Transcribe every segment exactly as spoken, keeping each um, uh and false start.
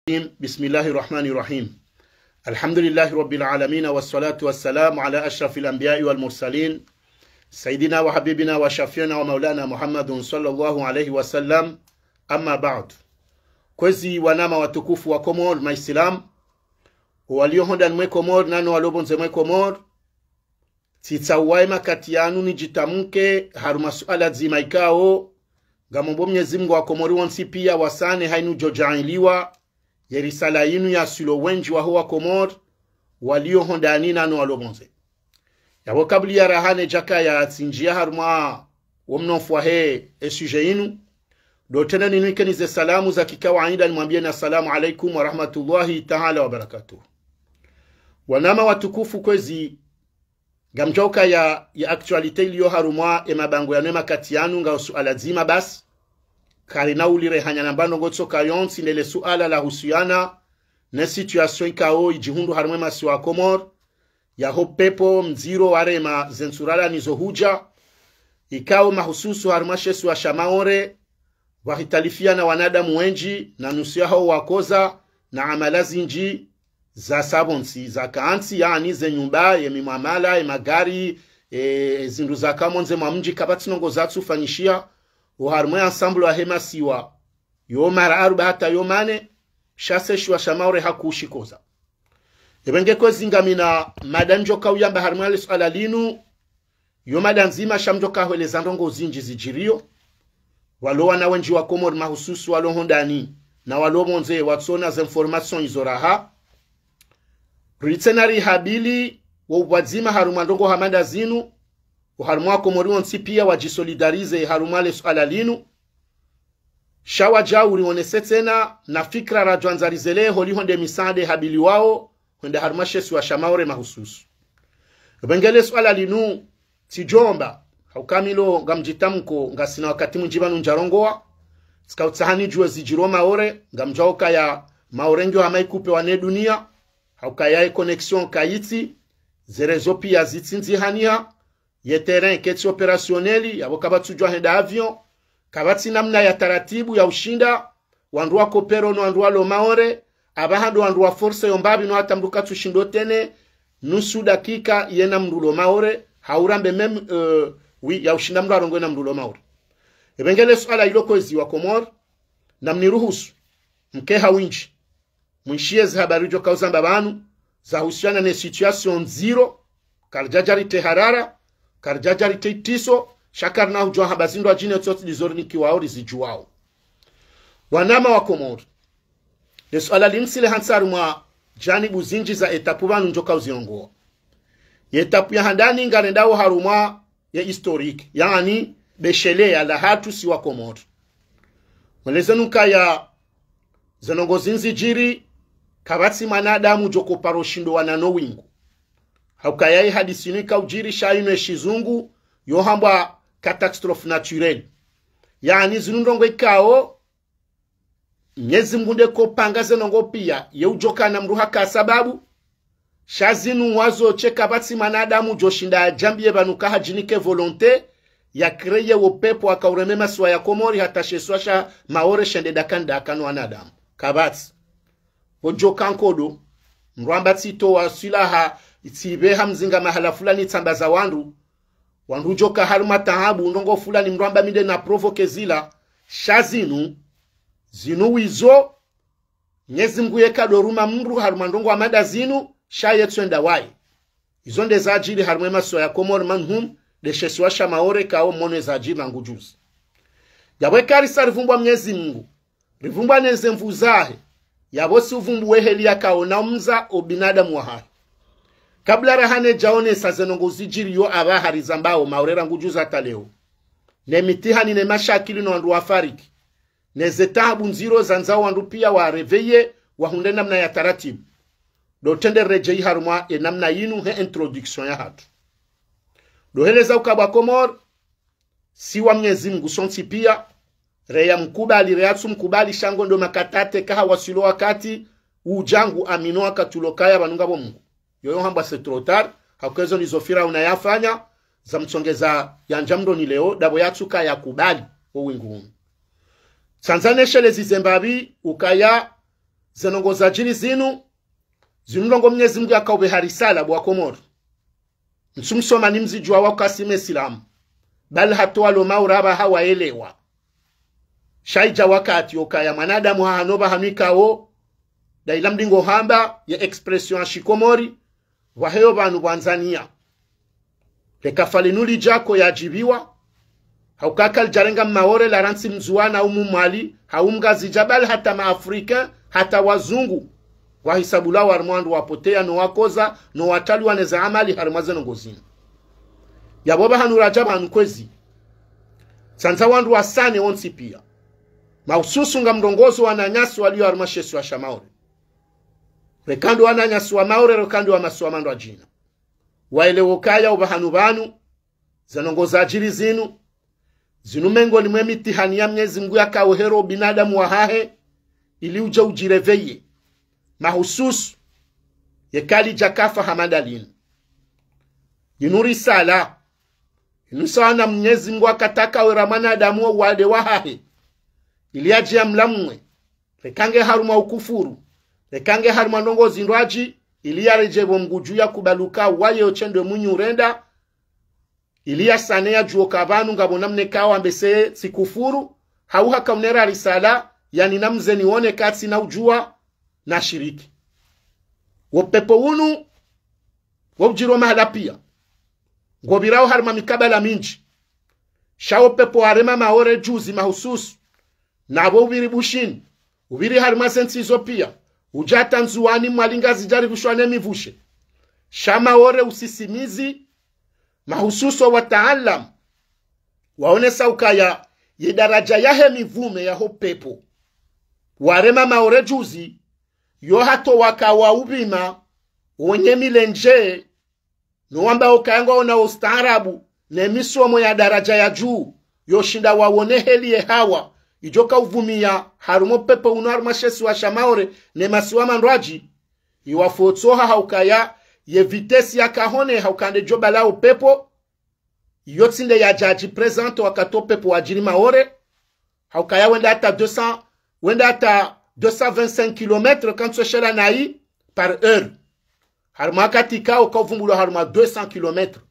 الرجيم. بسم الله الرحمن الرحيم. الحمد لله رب العالمين، والصلاة والسلام على أشرف الأنبياء والمرسلين، سيدنا وحبيبنا وشفيعنا ومولانا محمد صلى الله عليه وسلم. أما بعد. Kwezi wanama watukufu wa Komori, Maislamu, walio hondani mwe Komori, nano walio pvondze mwe Komori, tsitsauwa ye makati yanu nidjitamke harumwa suala dzima ikao, ngamomba Mnyezi Mungu wa Komori wontsi pia wasane hainu djo djaaliwa, ye risala yinu yaswili wendji waho wa Komori, walio hondani nano walio pvondze. Yapvo kabla ya raha ne djakaya tsindjia harumwa wo mnofu wahe e sujet yinu, ndo tsena ninike nize salamu za kikawaida nimwambieni assalamu alaikum wa rahmatullahi taala wa barakatuh. Wanama watukufu, kwezi ngamdjauka ya, ya actualité ilio harumwa e mabango yanu ye makati yanu nga suala dzima basi. Karina ulirehanya namba ndrongoo tsoka yontsi nde le suala la husuyana ne situation ikao idjihundru harumwa e masiwa ya Komori, yaho pepvo mdziro warema ze ntsuralani zo hudja, ikao mahususu harumwa she isiwa sha Maore, pvwahitalifiana wanadamu wendji, na nusu yahawo wakoza, na amala zindji za sa pvontsi, za kantsi, yaani ze nyumba, ye mimwamala, ye magari, e, zindru zaka mondze mwa mdji, kapvatsi ndrongoo zatsufanyishiha, oharumwa e ensemble yahe masiwa yo mararu ba hata yo mane, sha she isiwa sha Maore hakuu shikoza. Epvo nge kwezi ngamina mada ndjoka uyamba harumwa le suala linu, yo mada ndzima sha mdjoka hweleza ndrongoo zindji zidjirio, walio wana wendji wa Komori mahususu walio hondani, na walio pvondze watsona ze information izo raha. Ritsena rihabili wo upvwadzima harumwa ndrongoo hama nda zinu, oharumwa wa Komori wontsi pia wadjisolidarize harumwa le suala linu, sha wadjau rionese tsena na fikira radjwandza rizele holiho nde misaada habiliwao, hwenda harumwa she isiwa sha Maore mahususu. Epvo nge le suala linu, tsidjomba, hauka mi lo ngamdjitamko, ngasina wakati mwindji pvanu ndjarongoa, tsika utsaha nidjuwe zidjiro Maore, ngamdjauka ya Maore ngiyo hama ikupewa ne dunia, hauka ya e connexion kayitsi, ze réseau pia zitsindzihaniha, ye terrain ketsi opérationnel, yapvo kapvatsudjwa henda avion, kapvatsi namna ya taratibu ya ushinda wandru wa kopero no wandru walio Maore, apvaha ndo wandru wa force yo mbapvi no hata mndru katsushindo tene nusu dakika yena mndru lo Maore, hau rambe même, euh, oui, ya ushinda mndru arongoe na mndru lo Maore. Epvo nge le suala ilo kwezi wa Komori, na mniruhusu mke ha windji mwishiye ze habari djo kauza mba pvanu, za husiana ne situation ndziro, karidjadja rite harara, karidjadja rite itiso, sha karina hudjua hamba zindru adjine tsotsi ndizo rinikiwao rizidjuwao. Wanama wa Komori, le suala linu tsile hantsi harumwa janibu zindji za étape pvanu ndjoka uzirongoa. Ye étape ya handani ngarendao harumwa ye historique, yaani besheleya la hatru si wa Komori. Mweleze nukaya ze ndrongoo zindji zidjiri, kapvatsi mwanadamu djoko paro shindo wana no wingu. Hauka ya e hadisi inu ika udjiri sha inu ye shizungu yo hambwa catastrophe naturelle. Yaani zinu ndrongoo ikao Mnyezi Mungu nde kopanga ze ndrongoo pia, ye udjoka na mndru haka sababu. Sha zinu wazo tse kapvatsi mwanadamu djoshinda adjambiye pvanu ka hadjinike volonté ya créer wo upepvo waka ureme masiwa ya Komori hata she isiwa sha Maore shende daka ndaka no wanadamu. Kapvatsi. Pvo djoka nkodo, mndru amba tsitowa swilaha, tsipveha mzinga mahala fulani tsambaza wandru, wandru djoka harumwa taabu, ndrongoo fulani mndru amba mi nde na provoquer zila, sha zinu, zinu wizo, Mnyezi Mungu yeka ndo ruma mndru harumwa ndrongoo hama nda zinu, sha ye tsu enda waye. Izo nde zadjiri harumwa e masiwa ya Komori manhum, nde she isiwa sha Maore kao mwono zadjiri na ngujuzi. Yapvo eka risa rivumbwa Mnyezi Mungu, rivumbwa ne ze nvu zahe, yapvo si uvumbuwe heli yaka ona umza o binadamu wahahe. Kabla raha ne djaonesa ze ndrongoo zidjiriyo apvaha rizambao Maore rangu juzi hata leo, ne mitihani ne mashakili no wandru wafariki, ne ze taabu ndziro zandzao wandru pia wa réveiller wahundre namna ya taratibu, ndo trende redjeyi harumwa e namna yinu he introduction ya hatru. Ndo heleza uka bo wa Komori, si wa Mnyezi Mungu sontsi pia, reya mkubali, reya tsu mkubali, sha ngo ndo makatate kaha waswili o wakati udja ngu amino wakati ulo kaya pvanu ngapvo Mungu. Yoyo hambwa c'est trop tard, hauka ezo ndizo Firauna yafanya, za mtsongeza yandja mndroni leo, ndapvo yatsuka yakubali o wingu unu. Tsandza neshelezi ze mbapvi, ukaya Ze ndrongoo zadjiri zinu, zinu ndrongoo Mnyezi Mungu yakaupveha risala bo wa Komori. Ntsumsoma ni mzidjuwa wakasi mesilamu. Bali hata walo Maore apvaha waelewa. Sha idja wakati yokaya mwanadamu hahano pvahanu ikao, nda ila mdingo hamba ye expression ya shikomori, pvaheyo pvanu pvwandzaniya. Leka fali nulidjako yadjibiwa, hauka kalidjarenga Mmaore la rantsi Mndzuwani hau Mmwali, hau Mngazidja bali hata ma Africain, hata wazungu, wahisabulwa harimwa wandru wapoteya no wakoza, no wataliwa ne za amali harimwa ze ndrongoo zinu. Yapvo pvahanu radja pvanu kwezi. Tsandza wandru wasane wontsi piya. Mahususu ngamrongozo wananyasi waliyo harimwa she isiwa sha Maore. Reka ndo wananyasi wa Maore, reka ndo wa masiwa mandrwadjina. Waelewe ukaya opvahanu pvanu, ze ndrongoo zadjiri zinu, zinu mengoni mwe mitihani ya Mnyezi Mungu yakauhera ubinadamu wahahe, ili udje udjireveye. Mahususu, ye kalidja kafa hama nda linu. Yinu risala, yinu sawa na Mnyezi Mungu akataka wera mwanadamu wo uwade wahahe, ili yadje yamlamwe, reka nge harumwa ukufuru, reka nge harumwa ndrongoo zindrwadji, ili yaredjee pvo Mngu dju yakubali uka waye otsendo munyu urenda, ili yasane yadjuwe uka pvanu ngapvo namna ikao ambe se tsikufuru, hau hakaunera risala, yani namze niwone katsina udjuwa nashiriki. Wo upepvo unu, wo udjiri wo mahala piya. Ngopvirao harimwa mikabala mindji. Sha wo upepvo warema Maore juzi mahususu. Napvo upviri Bushini, upviri harimwa ze ntsi izo piya, udja hata Ndzuwani, Mwali, Ngazidja ripvushwa ne mipvushe. Sha Maore usisimizi, mahususu wataalamu, waonesa ukaya ye daradja yahe mipvume yaho upepvo warema Maore juzi, yo hata waka wa upvima, wonye milendje, no wamba ukaya ngwaona wo ustaarabu, ne misomo ya daradja ya juu, yoshinda wawone heli ye hawa, idjo ka upvumiya harumwa upepvo unu harumwa she isiwa sha Maore, ne masiwa mandrwadji, iwafotsoha haukaya, ye vitesse yakahone hauka nde djo bala upepvo, iyo tsi nde yadja yadjiprésenter wakati wo upepvo wadjiri Maore, haukaya wenda hata deux cents, wenda hata deux cent vingt-cinq kilomètres kantsu eshela nayi par heure. Harimwa wakati ikao kauvumbulwa harimwa deux cents kilomètres.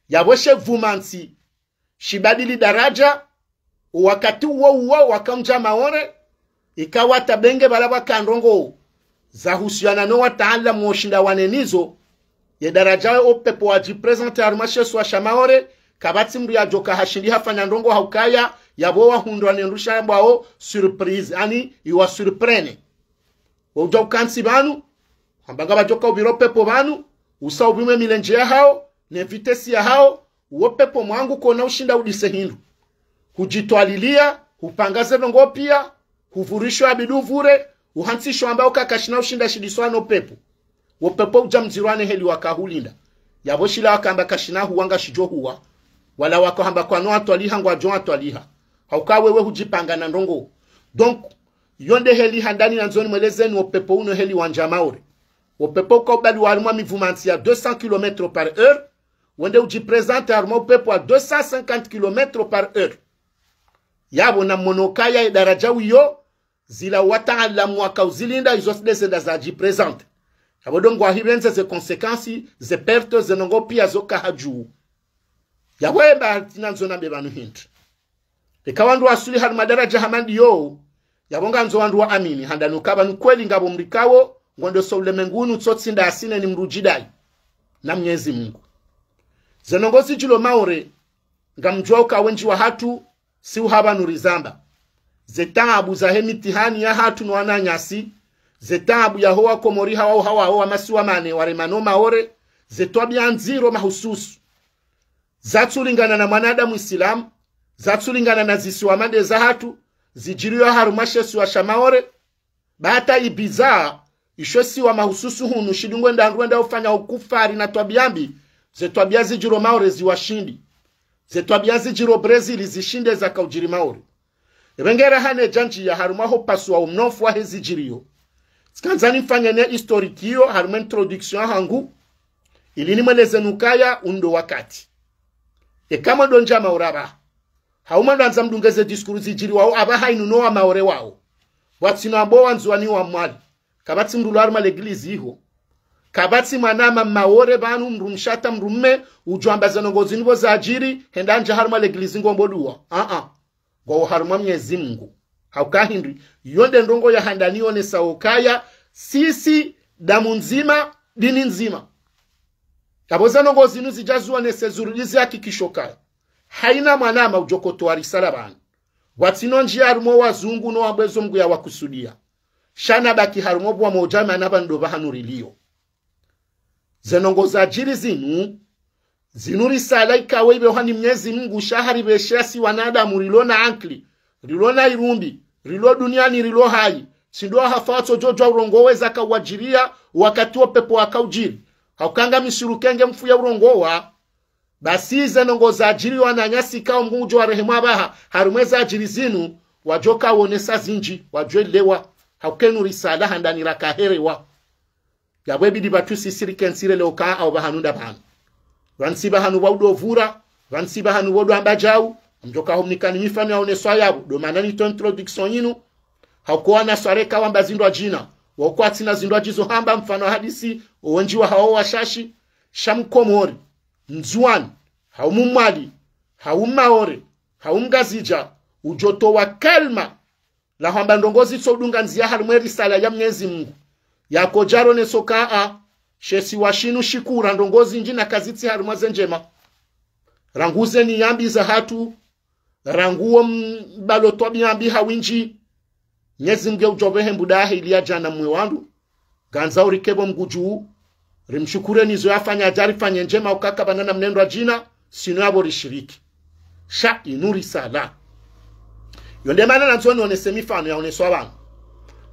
Yapvo she pvumantsi shibadili daradja, wakati uwo uwo waka undja Maore, ikawa hata benge pvala pvwaka ndrongoo zahusiana no wataalamu woshinda wanenizo, ye daradja wo upepvo wadjiprésenter harumwa she isiwa sha Maore, kapvatsi mndru yadjoka hashindi hafanya ndrongoo haukaya, yapvo wahundrwa ne ndrusha yambwao surprise, ani iwa surprendre. Wo udja ukantsi pvanu, hamba ngapvadjoka upvira upepvo pvanu, usa upvimwe milendje yahao, ne vitesse yahao, uwo upepvo mwangu kona ushinda udise hindru. Hudjitwaliliya, hupanga ze ndrongoo piya, hupvurishwa yabidi upvure, uhantsishwa amba uka kashina ushinda shidiswa no upepvo. Wo upepvo udja mdziro wane heli waka hulinda. Yapvo shila wakamba kashina huwa ngashidjo huwa. Wala waka hamba kwano watwaliha ngwadjo watwaliha. Hauka wewe hudjipanga na ndrongoo. Donc, yo nde heli handani nandzo nimwelezeni wo upepvo unu heli wandja Maore. Wo upepvo uka ubali wa harumwa mipvumantsi ya deux cents kilomètres par heure, wende udjiprésenter harumwa upepvo wa deux cent cinquante kilomètres par heure. Yapvo namwono ukaya ye daradja wiyo, zila wataalamu waka uzilinda, izo tsi nde zenda zadjiprésenter. Yapvo ndo ngwahipvendze ze conséquences, ze pertes, ze ndrongoo piya zoka hadju. Yapvo emba tsi nandzo nambe pvanu hindri. Eka wandru wasuli harimwa daradja hama ndiyo, yapvo ngandzo wandru waamini, handani uka pvanu kweli ngapvo mdru ikao, ngwendo so ulemengu unu tsotsi nda asine ni mdru djidai na Mnyezi Mungu. Ze ndrongoo zidjilo Maore, ngamdjuwa uka wendji wahatru, si uhapvanu rizamba. Ze taabu zahe mitihani yahatru no wananyasi, ze taabu yaho wakomori hawa hawa hawa masiwa mane warema no Maore, ze twabiya ndziro mahususu. Zatsulingana na mwanadamu Isilamu, zatsulingana na zisiwa mande zahatru, zidjiriyo harumwa she isiwa sha Maore, ba hata Ibiza, isho isiwa mahususu hunu, shidungwe nda ndru wenda ufanya ukufari na twabiya mbi, ze twabiya zidjiro Maore ziwashindi. Ze twabiya zidjiro Brazil zishinde zaka udjiri Maore. Ebe ngera hane djandji ya harumwa ho pasuwa umnofu wahe zidjiriyo. Tsikandza nimfanye ne historique iyo harumwa introduction hangu, ili nimwelezeni ukaya undo wakati. Eka mwendo ndja Maore apvaha, hau mwendo andza mdunge ze discours zidjiriwao apvaha inu no wa Maore wao. Watsina abo wa Ndzuwani wa Mwali. Kapvatsi mndru ulo harumwa leglizi iho. Kapvatsi mwanama Maore pvanu, mndru mshe hata mndru mme, udjo amba ze ndrongoo zinu pvo zadjiri, hende handza harumwa leglizi ngombo dua. Aa. Ngwawo harumwa Mnyezi Mungu. Hauka hindri, iyo nde ndrongoo ya handani yonesa ukaya, sisi, damu ndzima, dini ndzima. Yapvo ze ndrongoo zinu zidja zionese zurudi zihakikishe ukaya haina mwanama udjo kotowa risala pvanu. Pvatsina ndjia harumwa wazungu no wambwezo Mungu yawakusudia. Sha nabaki harumwa pvwa modja mana pvanu ndo pvahanu rilio. Ze ndrongoo zadjiri zinu, zinu risala ikao ipvehwa ni Mnyezi Mungu sha haripvesha si wanadamu rilo na ankili, rilo na irumbi, rilo duniani rilo hayi, tsi ndo hafa watsodjodjuwa urongowe zakawadjiria, wakati wo pepvo wakaudjiri. Hauka ngamshiruke nge mfu ya urongowa, basi ze ndrongoo zadjiri wananyasi ikao Mungu ngudjo warehemu apvaha, harumwa ezadjiri zinu, wadjo kaonesa zindji, wadjo elewa, hauka inu risala handani rakaherewa. Yapvo ibidi pvatsu sisi rikentsi relewe uka awo pvahanu nda pvanu. Pvantsi pvahanu pvwa udo pvura, pvantsi pvahanu pvo udo amba djau, ngamdjo kahumnikani mifano yaoneswa yapvo, ndo mana nitowa introduction yinu, hauka wanaswara eka wamba zindrwadjina, wao kwatsina zindrwadji zo hamba mfano hadisi, owendji wahawo washashi, sha Mkomori, Mndzuwani, hau Mmwali, hau Mmaore, hau Mngazidja, udjo towa kalima, la hwamba ndrongoo zitso udunga ndzia harumwa erisala ya Mnyezi Mungu. Yakodja roneso kaa, she isiwa shinu shikura ndrongoo zindji na kazitsi harumwa ze ndjema. Rangu ze niyambi zahatru, rangu wo mbalo twabiya mbi ha windji, Mnyezi Mungu udjo pvehe mbuda yahe ili yadjana mwe wandru, ngandza urike pvo Mungu dju, rimshukureni zo yafanya hadja rifanye ndjema uka kapvana na mnendwa djina, sinu yapvo rishiriki. Sha inu risala. Yo nde mana nandzo nionese mifano yaoneswa pvanu.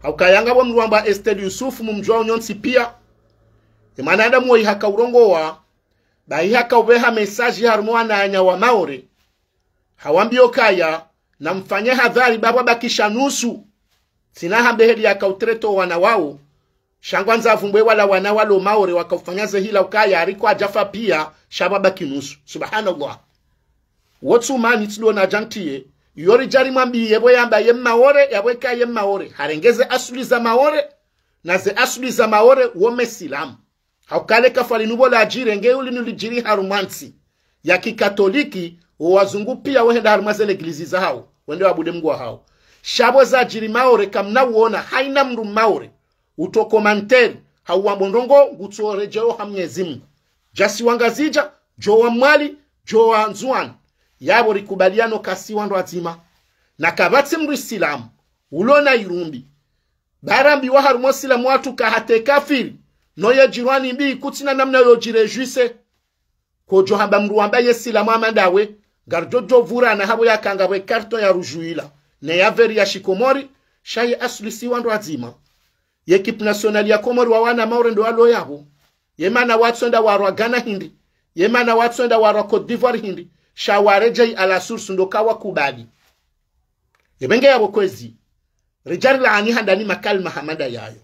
Hauka yanga pvo mndru wambwa Estelle Youssouf mumdjuwa unyontsi piya. E mwanadamu wo ihaka urongowa, ba ihaka upveha message harumwa wananya wa Maore. Hawambiyo kaya, namfanye hadhari ba pvwa bakisha nusu. Tsina hambe heli yaka utreto wana wawo. Sha ngwandzo avumbwe wala wana walo Maore wakaufanya ze hila ukaya, ariko adjafa piya, sha pvwa baki nusu. Subhanallah. Wo tsu mani tsi ndo nadja ntiye, iyo ridja rimwambiye pvo yamba ye Mmaore, yapvo eka ye Mmaore. Harenge ze asuli za Maore, na ze asuli za Maore, wo Msilamu. Hauka le kafa linu pvo ladjiri, nge ulinu lidjiri harumwa ntsi ya kikatoliki, wo wazungu piya wehenda harumwa ze leglizi zahawo, wende wabude Mungu wahawo. Sha pvo zadjiri Maore kamna uona, haina mndru Mmaore, utso commenter, hau wambo ndrongoo, ngutso redjeyo ha Mnyezi Mungu. Dja si Wangazidja, djo wa Mwali, djo wa Ndzuwani. Yapvo rikubaliano kasi wandru wadzima. Na kapvatsi mndru Isilamu, ulo na irumbi, ba rambiwa harumwa Usilamu watru ka hata e kafiri, no ye djirwani mbi kutsina namna yo djirejwise. Kodjo hamba mndru wamba ye Silamu hama ndawe, ngaridjo djo pvurana hapvo yaka ngapvo e carton ya rouge ila, ne ya vert ya shikomori, sha ye asuli si wandru wadzima. Ye équipe nationale ya Komori wa wana Maore ndo walo yapvo. Ye mana watsonda warwa Ghana hindri, ye mana watsonda warwa Côte d'Ivoire hindri, sha waredjeyi à la source ndo kawakubali. Ye pvenge yapvo kwezi, ridja rilaani handani makalima hama nda yayo.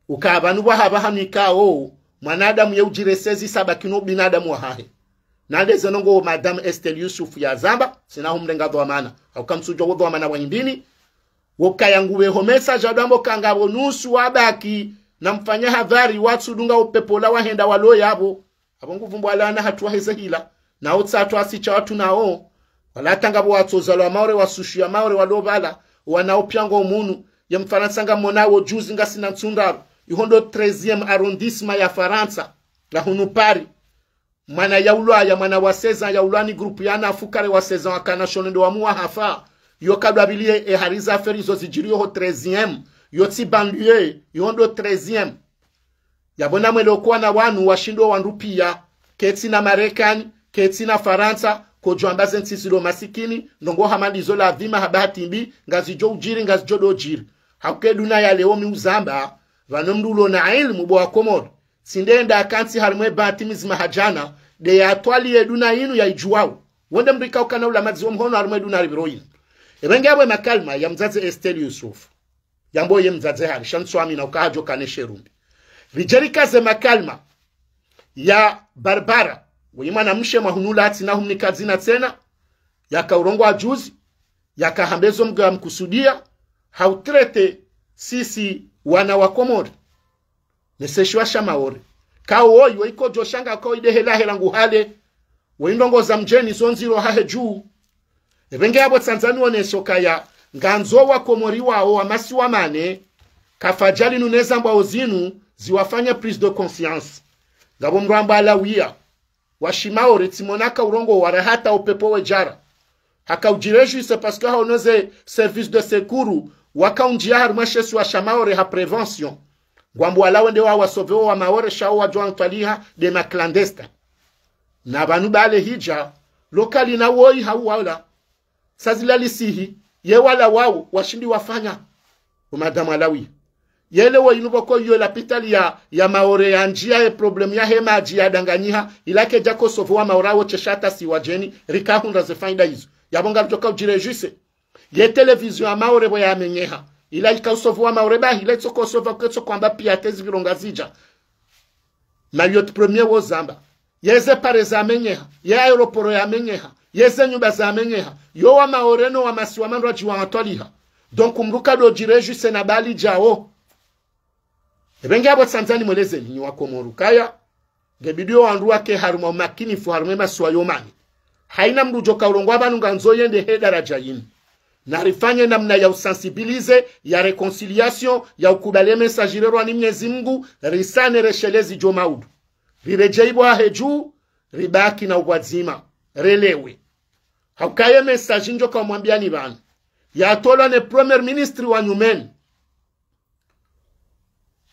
Uka pvanu pvwaha pvahanu ikao, mwanadamu ye udjiresezi sa baki no ubinadamu wahahe. Na nde ze ndrongoo Madame Estelle Youssouf yazamba, tsina humrenga dhwamana. Hauka mtsudjuwa wo dhwamana wa hindrini. Wo kaya ngupveho message adwambo ka ngapvo nusu wabaki, namfanye hadhari watsu dunga upepvo la wahenda walo yapvo. Apvo nguvumbwa laana hatru waheze hila, na wo tsatru wasi sha watru nao. Wala hata ngapvo watsozalwa Maore, wasushu ya Maore walo pvala, wanao piya ngo munu, ye Mfarantsa ngamonawo juzi ngasina ntsu ndraru, iho ndo treizième arrondissement ya Farantsa, la hunu Paris. Mwana yaulwa ya mwana wa seize ans yaulwa ni groupe ya wana fukare wa seize ans wakana shono ndo wamuwa hafa, yo kadwabiliye e hari za affaire izo zidjiriyo ho treizième, yo tsi banlieue, iho ndo treizième. Yapvo namwelewe uka wana wanu washindo wandru piya, ketsi na Marekani, ketsi na Farantsa, kodjo amba ze ntsi zilo masikini, ndrongoo hama ndizo ladhima ha bahati mbi, ngazidjo udjiri, ngazidjo do djiri. Hauka e duna ya leo mi uzamba, pvanu mndru ulo na ilmu bo wa Komori, tsi nde enda akantsi harumwa e bahati mizima hadjana, nde yatwali ye duna yinu ya idjuwao. Wo nde mndru ikao kana ulamadzi wo mhono harumwa e duna ripviro yinu. Ye pvenge yapvo e makalima ya mdzadze Estelle Youssouf. Yambo ye mdzadze hari, sha ntsu amini uka hadjo kana she rumbi. Ridje rikaze makalima ya Barbara, woyi mwanamshe mwa hunu latsi na humnika dzina tsena, yaka urongowa juzi, yaka hamba ezo Mungu yamkusudia, ha utrete sisi wana wa Komori. Ne she isiwa sha Maore. Ka woyi, woyi kodjo shanga ko ide hela hela ngu hale. Woyi ndrongoo za mdjeni zo ndziro hahe dju. Epvenge yapvo tsandza nioneshe ukaya, ngandzo wakomori wawo wa masiwa mane, kafadjali nuneza mbwao zinu, ziwafanye prise de conscience. Ngapvo mdru amba Alawiya, wa Shimaore tsimona ka urongowa ra hata upepvo wedjara. Haka udjirejwise parce que haono ze service de secours, waka undjia harumwa she isiwa sha Maore ha prévention. Ngwambo wala wende wa wasove wo wa Maore sha wo wadjo wantwaliha de ma clandestins. Na pvanu bale hidja, lokali na woyi hau wala. Sa zila lisihi, ye wala wawo, washindi wafanya. O madame Alawiya. Yele woyi nupvo ko iyo lapitali ya, ya Maore ya ndjia ye problème yahe madji ya danganyiha, ila kedja ko sove wa Maore awo she sha hata si wadjeni, rika hundra ze faida izo. Yapvo ngarudjo ka udjirejwise. Ye télévision ya Maore pvo ya menyeha. Ila ika usove wa Maore bahi, ila itso ko sove ketso kwamba piya tezi pvilo Ngazidja. Mayotte Premier wo zamba. Yeze pare za menyeha, ye aéroport ya menyeha, yeze nyumba za menyeha, yo wa Maore no wa masiwa mane wadji wa antwaliha. Donc mdru kadjo djirejwise na bali djawo. Epvenge yapvo tsandza nimwelezeni nyi wakomori ukaya, ngebidi yo wandru wake harumwa umakinifu harumwa ye masiwa yo mane. Haina mdru djo ka urongowa pvanu ngandzo yende he daraja yinu. Na rifanye namna ya usensibiliser, ya réconciliation, ya ukubali ye message irerwa ni Mnyezi Mngu, risane reshelezi djo maudu. Riredjei pvo hahe dju, ribaki na upvwadzima, relewe. Hauka ye message ndjo ka umwambiyani pvanu. Yatolwa ne premier ministre wa nyumeni.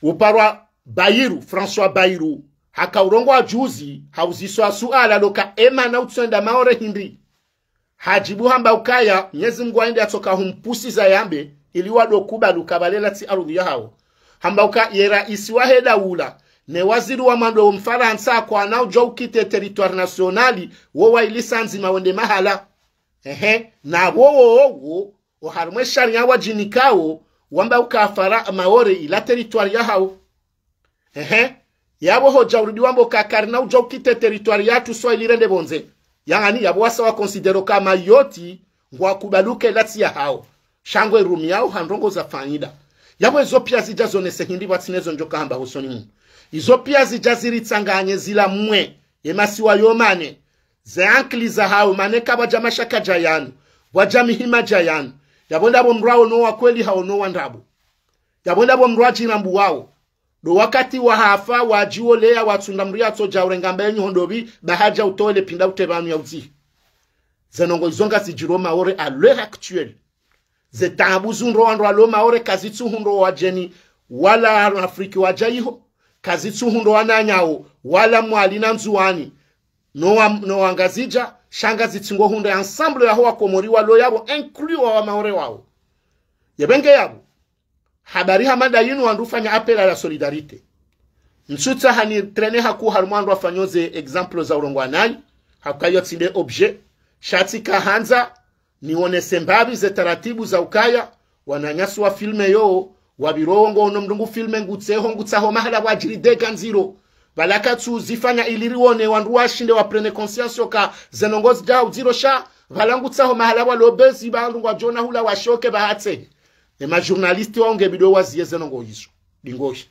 Uparwa Bayrou, François Bayrou, haka urongowa juzi, hauziswa suala loka emana utswenda Maore hindri. Hadjibu hamba ukaya, Mnyezi Mngu waindi atsoka humpusiza yambe, ili wado kubali uka pvale latsi arudhi yahawo. Hamba uka ye raisi wahe daula, ne waziri wa mwando wo Mfarantsa kwana udjo ukite territoire national, wo wailisa ndzima wende mahala. Ehe, na wo wo wo, o harumwa ye sharia wadjinikao, wamba uka Fara-, Maore ila territoire yahawo. Ehe. Yapvo hodja urudi wambe uka karina udjo ukite territoire yatru swa ili rende pvondze. Yangani yapvo wasa wa considérer uka Mayotte ngwakubali uka ila tsi yahawo. Sha ngwe rumiyao ha ndrongoo za faida. Yapvo ezo piya zidja zonese hindri pvwatsina ezo ndjo ka hamba hosoni munu. Izo piya zidja ziritsanganye zila mwe, ye masiwa yo mane. Ze ankili zahawo mane ka pvwadja mashaka dja yanu, pvwadja mihima dja yanu. Yapvo ndapvo mdru wawo no wa kweli hawo no wa ndrabo. Yapvo ndapvo mdru wadjirambuwawo. Ndo wakati wahafa, wadjiwoleya, watsunda mdru yatsodja urenga mba yenyu hondopvi, ba hadja utowele pvinda utre pvanu ya udzihi. Ze ndrongoo izo ngazidjiro Maore à l'heure actuelle. Ze taabu zihundro wandru walo Maore kazitsuhundro wadjeni, wala Afriki wadja iho, kazitsuhundro wananyawo, wala Mwali na Ndzuwani, no wa, no wa Ngazidja, sha ngazitsingo hundre ensemble yaho wakomori walo yapvo, inclus wa wa Maore wawo. Yepvenge yapvo. Habari hama nda yinu wandru ufanya appel à la solidarité. Ntsutsaha ni traîner haku harumwa wandru wafanyao ze exemple za urongowa nayi, hauka iyo tsi nde objet, sha tsika handza, nionese mbapvi ze taratibu za ukaya, wananyasi wa filme yo, wapviro ngo ono mdru ngu filme ngutseho, ngutsaho mahala pvwadjiri dégâts ndziro. Pvala katsu zifanya ili rione wandru washinde wa prendre conscience uka ze ndrongoo zidja udziro sha, pvala ngutsaho mahala pvwalo bezi pvandru ngwadjo ona hula washoke pvahatse. Ne ma journalistes wawo ngebidi waziye ze ndrongoo izo. Ndingoshi.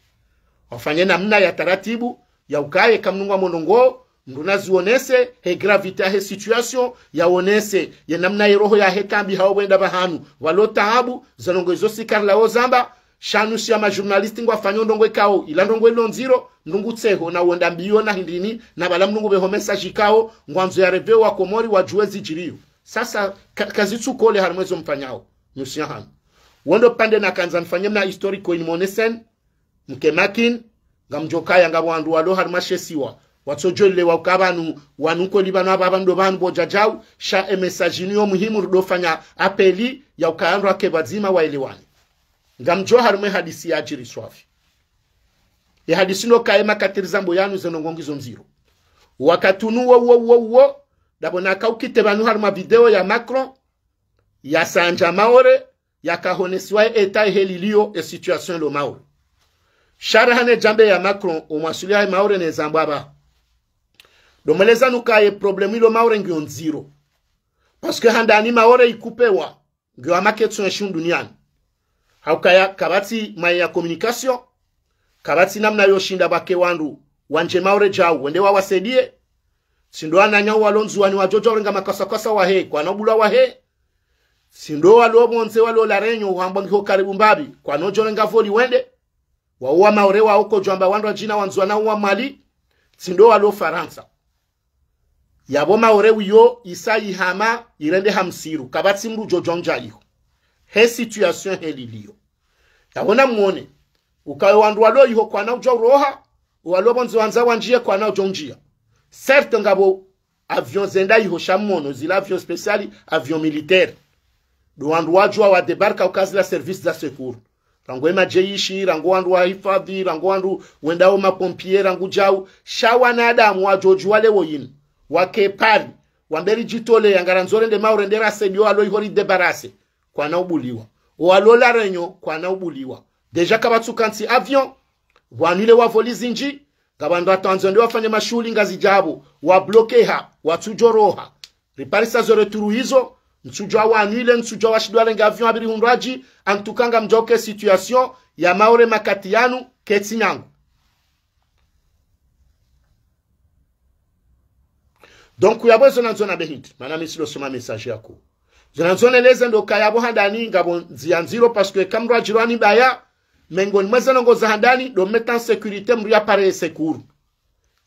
Wafanye namna ya taratibu, ya ukaya eka mdru ngwamwono ndrongoo, mdru nazionese, he gravité yahe situation, yaonese, ye namna ye roho yahe kambi hawo pvwenda pvahanu, pvalo taabu, ze ndrongoo izo si karila wo zamba, sha nusu ya ma journalistes ngwafanyao ndrongoo ikao, ila ndrongoo ilo ndziro, mdru ngutseho, na wenda mbiyo na hindrini, na pvala mdru ngupveho message ikao, ngwandzo ya réveiller wakomori wadjuwe zidjiriyo. Sasa, ka, kazitsukole harumwa ezo mfanyao, nusu ya hanu. Wo ndo pande nakandza nifanye mna historique ko ini moneseni, mke makini, ngamdjo kaya ngapvo wandru walo harumwa she isiwa, watsodjo elewa uka pvanu, wanu kweli pvanu apva pvandru pvanu pvo djadjau, sha e message inu yo muhimu rudo fanya appel ya uka wandru wake pvwadzima waelewane. Ngamdjo harumwa e hadisi yadjiri swafi. E hadisi inu kaye makatiri zambo yanu ze ndrongoo ngizo ndziro. Wakati unu wo, wo, wo, wo, ndapvo naka ukite pvanu harumwa video ya Macron, yasandja Maore, yakahonesiwa e état ehe liliyo e situation ilo Maore. Sha raha ne djambe ya Macron, omwasuli yahe Maore ne zambo apva. Ndo mweleza nuka ye problème ilo Maore ngiyo ndziro. Parce que handani Maore ikupewa, ngiyo hama ketsu ya shinu duniani. Haukaya kapvatsi maye ya communication, Kapvatsi namna yoshinda pvwake wandru wandje Maore djau wende wawasaidie. Tsi ndo wananya walo Ndzuwani wadjo djau renga makasakasa wahe, kwana ubulwa wahe. Tsi ndo walo pvondze walo La Réunion wambwa ngiho karibu mbapvi, kwana udjo renga voli wende. Wao wa Maore wao kodjwamba wandru wadjina wa Ndzuwani wa Mwali. Tsi ndo walo Farantsa. Yapvo Maore wiyo isa yihama yirende ha msiru, kapvatsi mdru djo djondja iho. He situation he liliyo. Yapvo namwone, ukaye wandru walo iho kwana udjo uroha, walo pvondze wandza wandjiye kwana udjo ndjiya. Certes ngapvo avion zenda iho sha mwono, zila avion spécial, avion militaire. Ndo wandru wadjuwa wa débarquer uka zila service za secours. Rangu emadjeshi, rangu wandru wa hifadhi, rangu wandru wendao mapompier, rangu djau. Sha wanadamu wadjo djuwa leo yinu, wake Paris, wambe ridjitoleya ngarandzo rende Maore rende rasaidiye walo iho ridébarrasser, kwana ubuliwa. Owalo La Réunion, kwana ubuliwa. Déjà kapvatsuka ntsi avion, pvwanwile wa voli zindji, ngapvo wandru watrandzo wende wafanye mashuhuli Ngazidja apvo, wabloquer ha, watsudjo roha. Riparisa zo retour izo, ntsudjwa wanwile, ntsudjwa washindwa warenge avion wapviri hundradji, en tout cas ngamdjauke situation ya Maore makati yanu, ketsi nyangu. Donc, yapvo ezo nandzo nambe hindri, mana mi tsi ndo soma message yaho. Zo nandzo neleze ndo uka yapvo handani, ngapvo ndziya ndziro, parce que kamdru adjirwa ni baya, mengoni mwa ze ndrongoo za handani, ndo mettre en sécurité mdru yapare ye secours.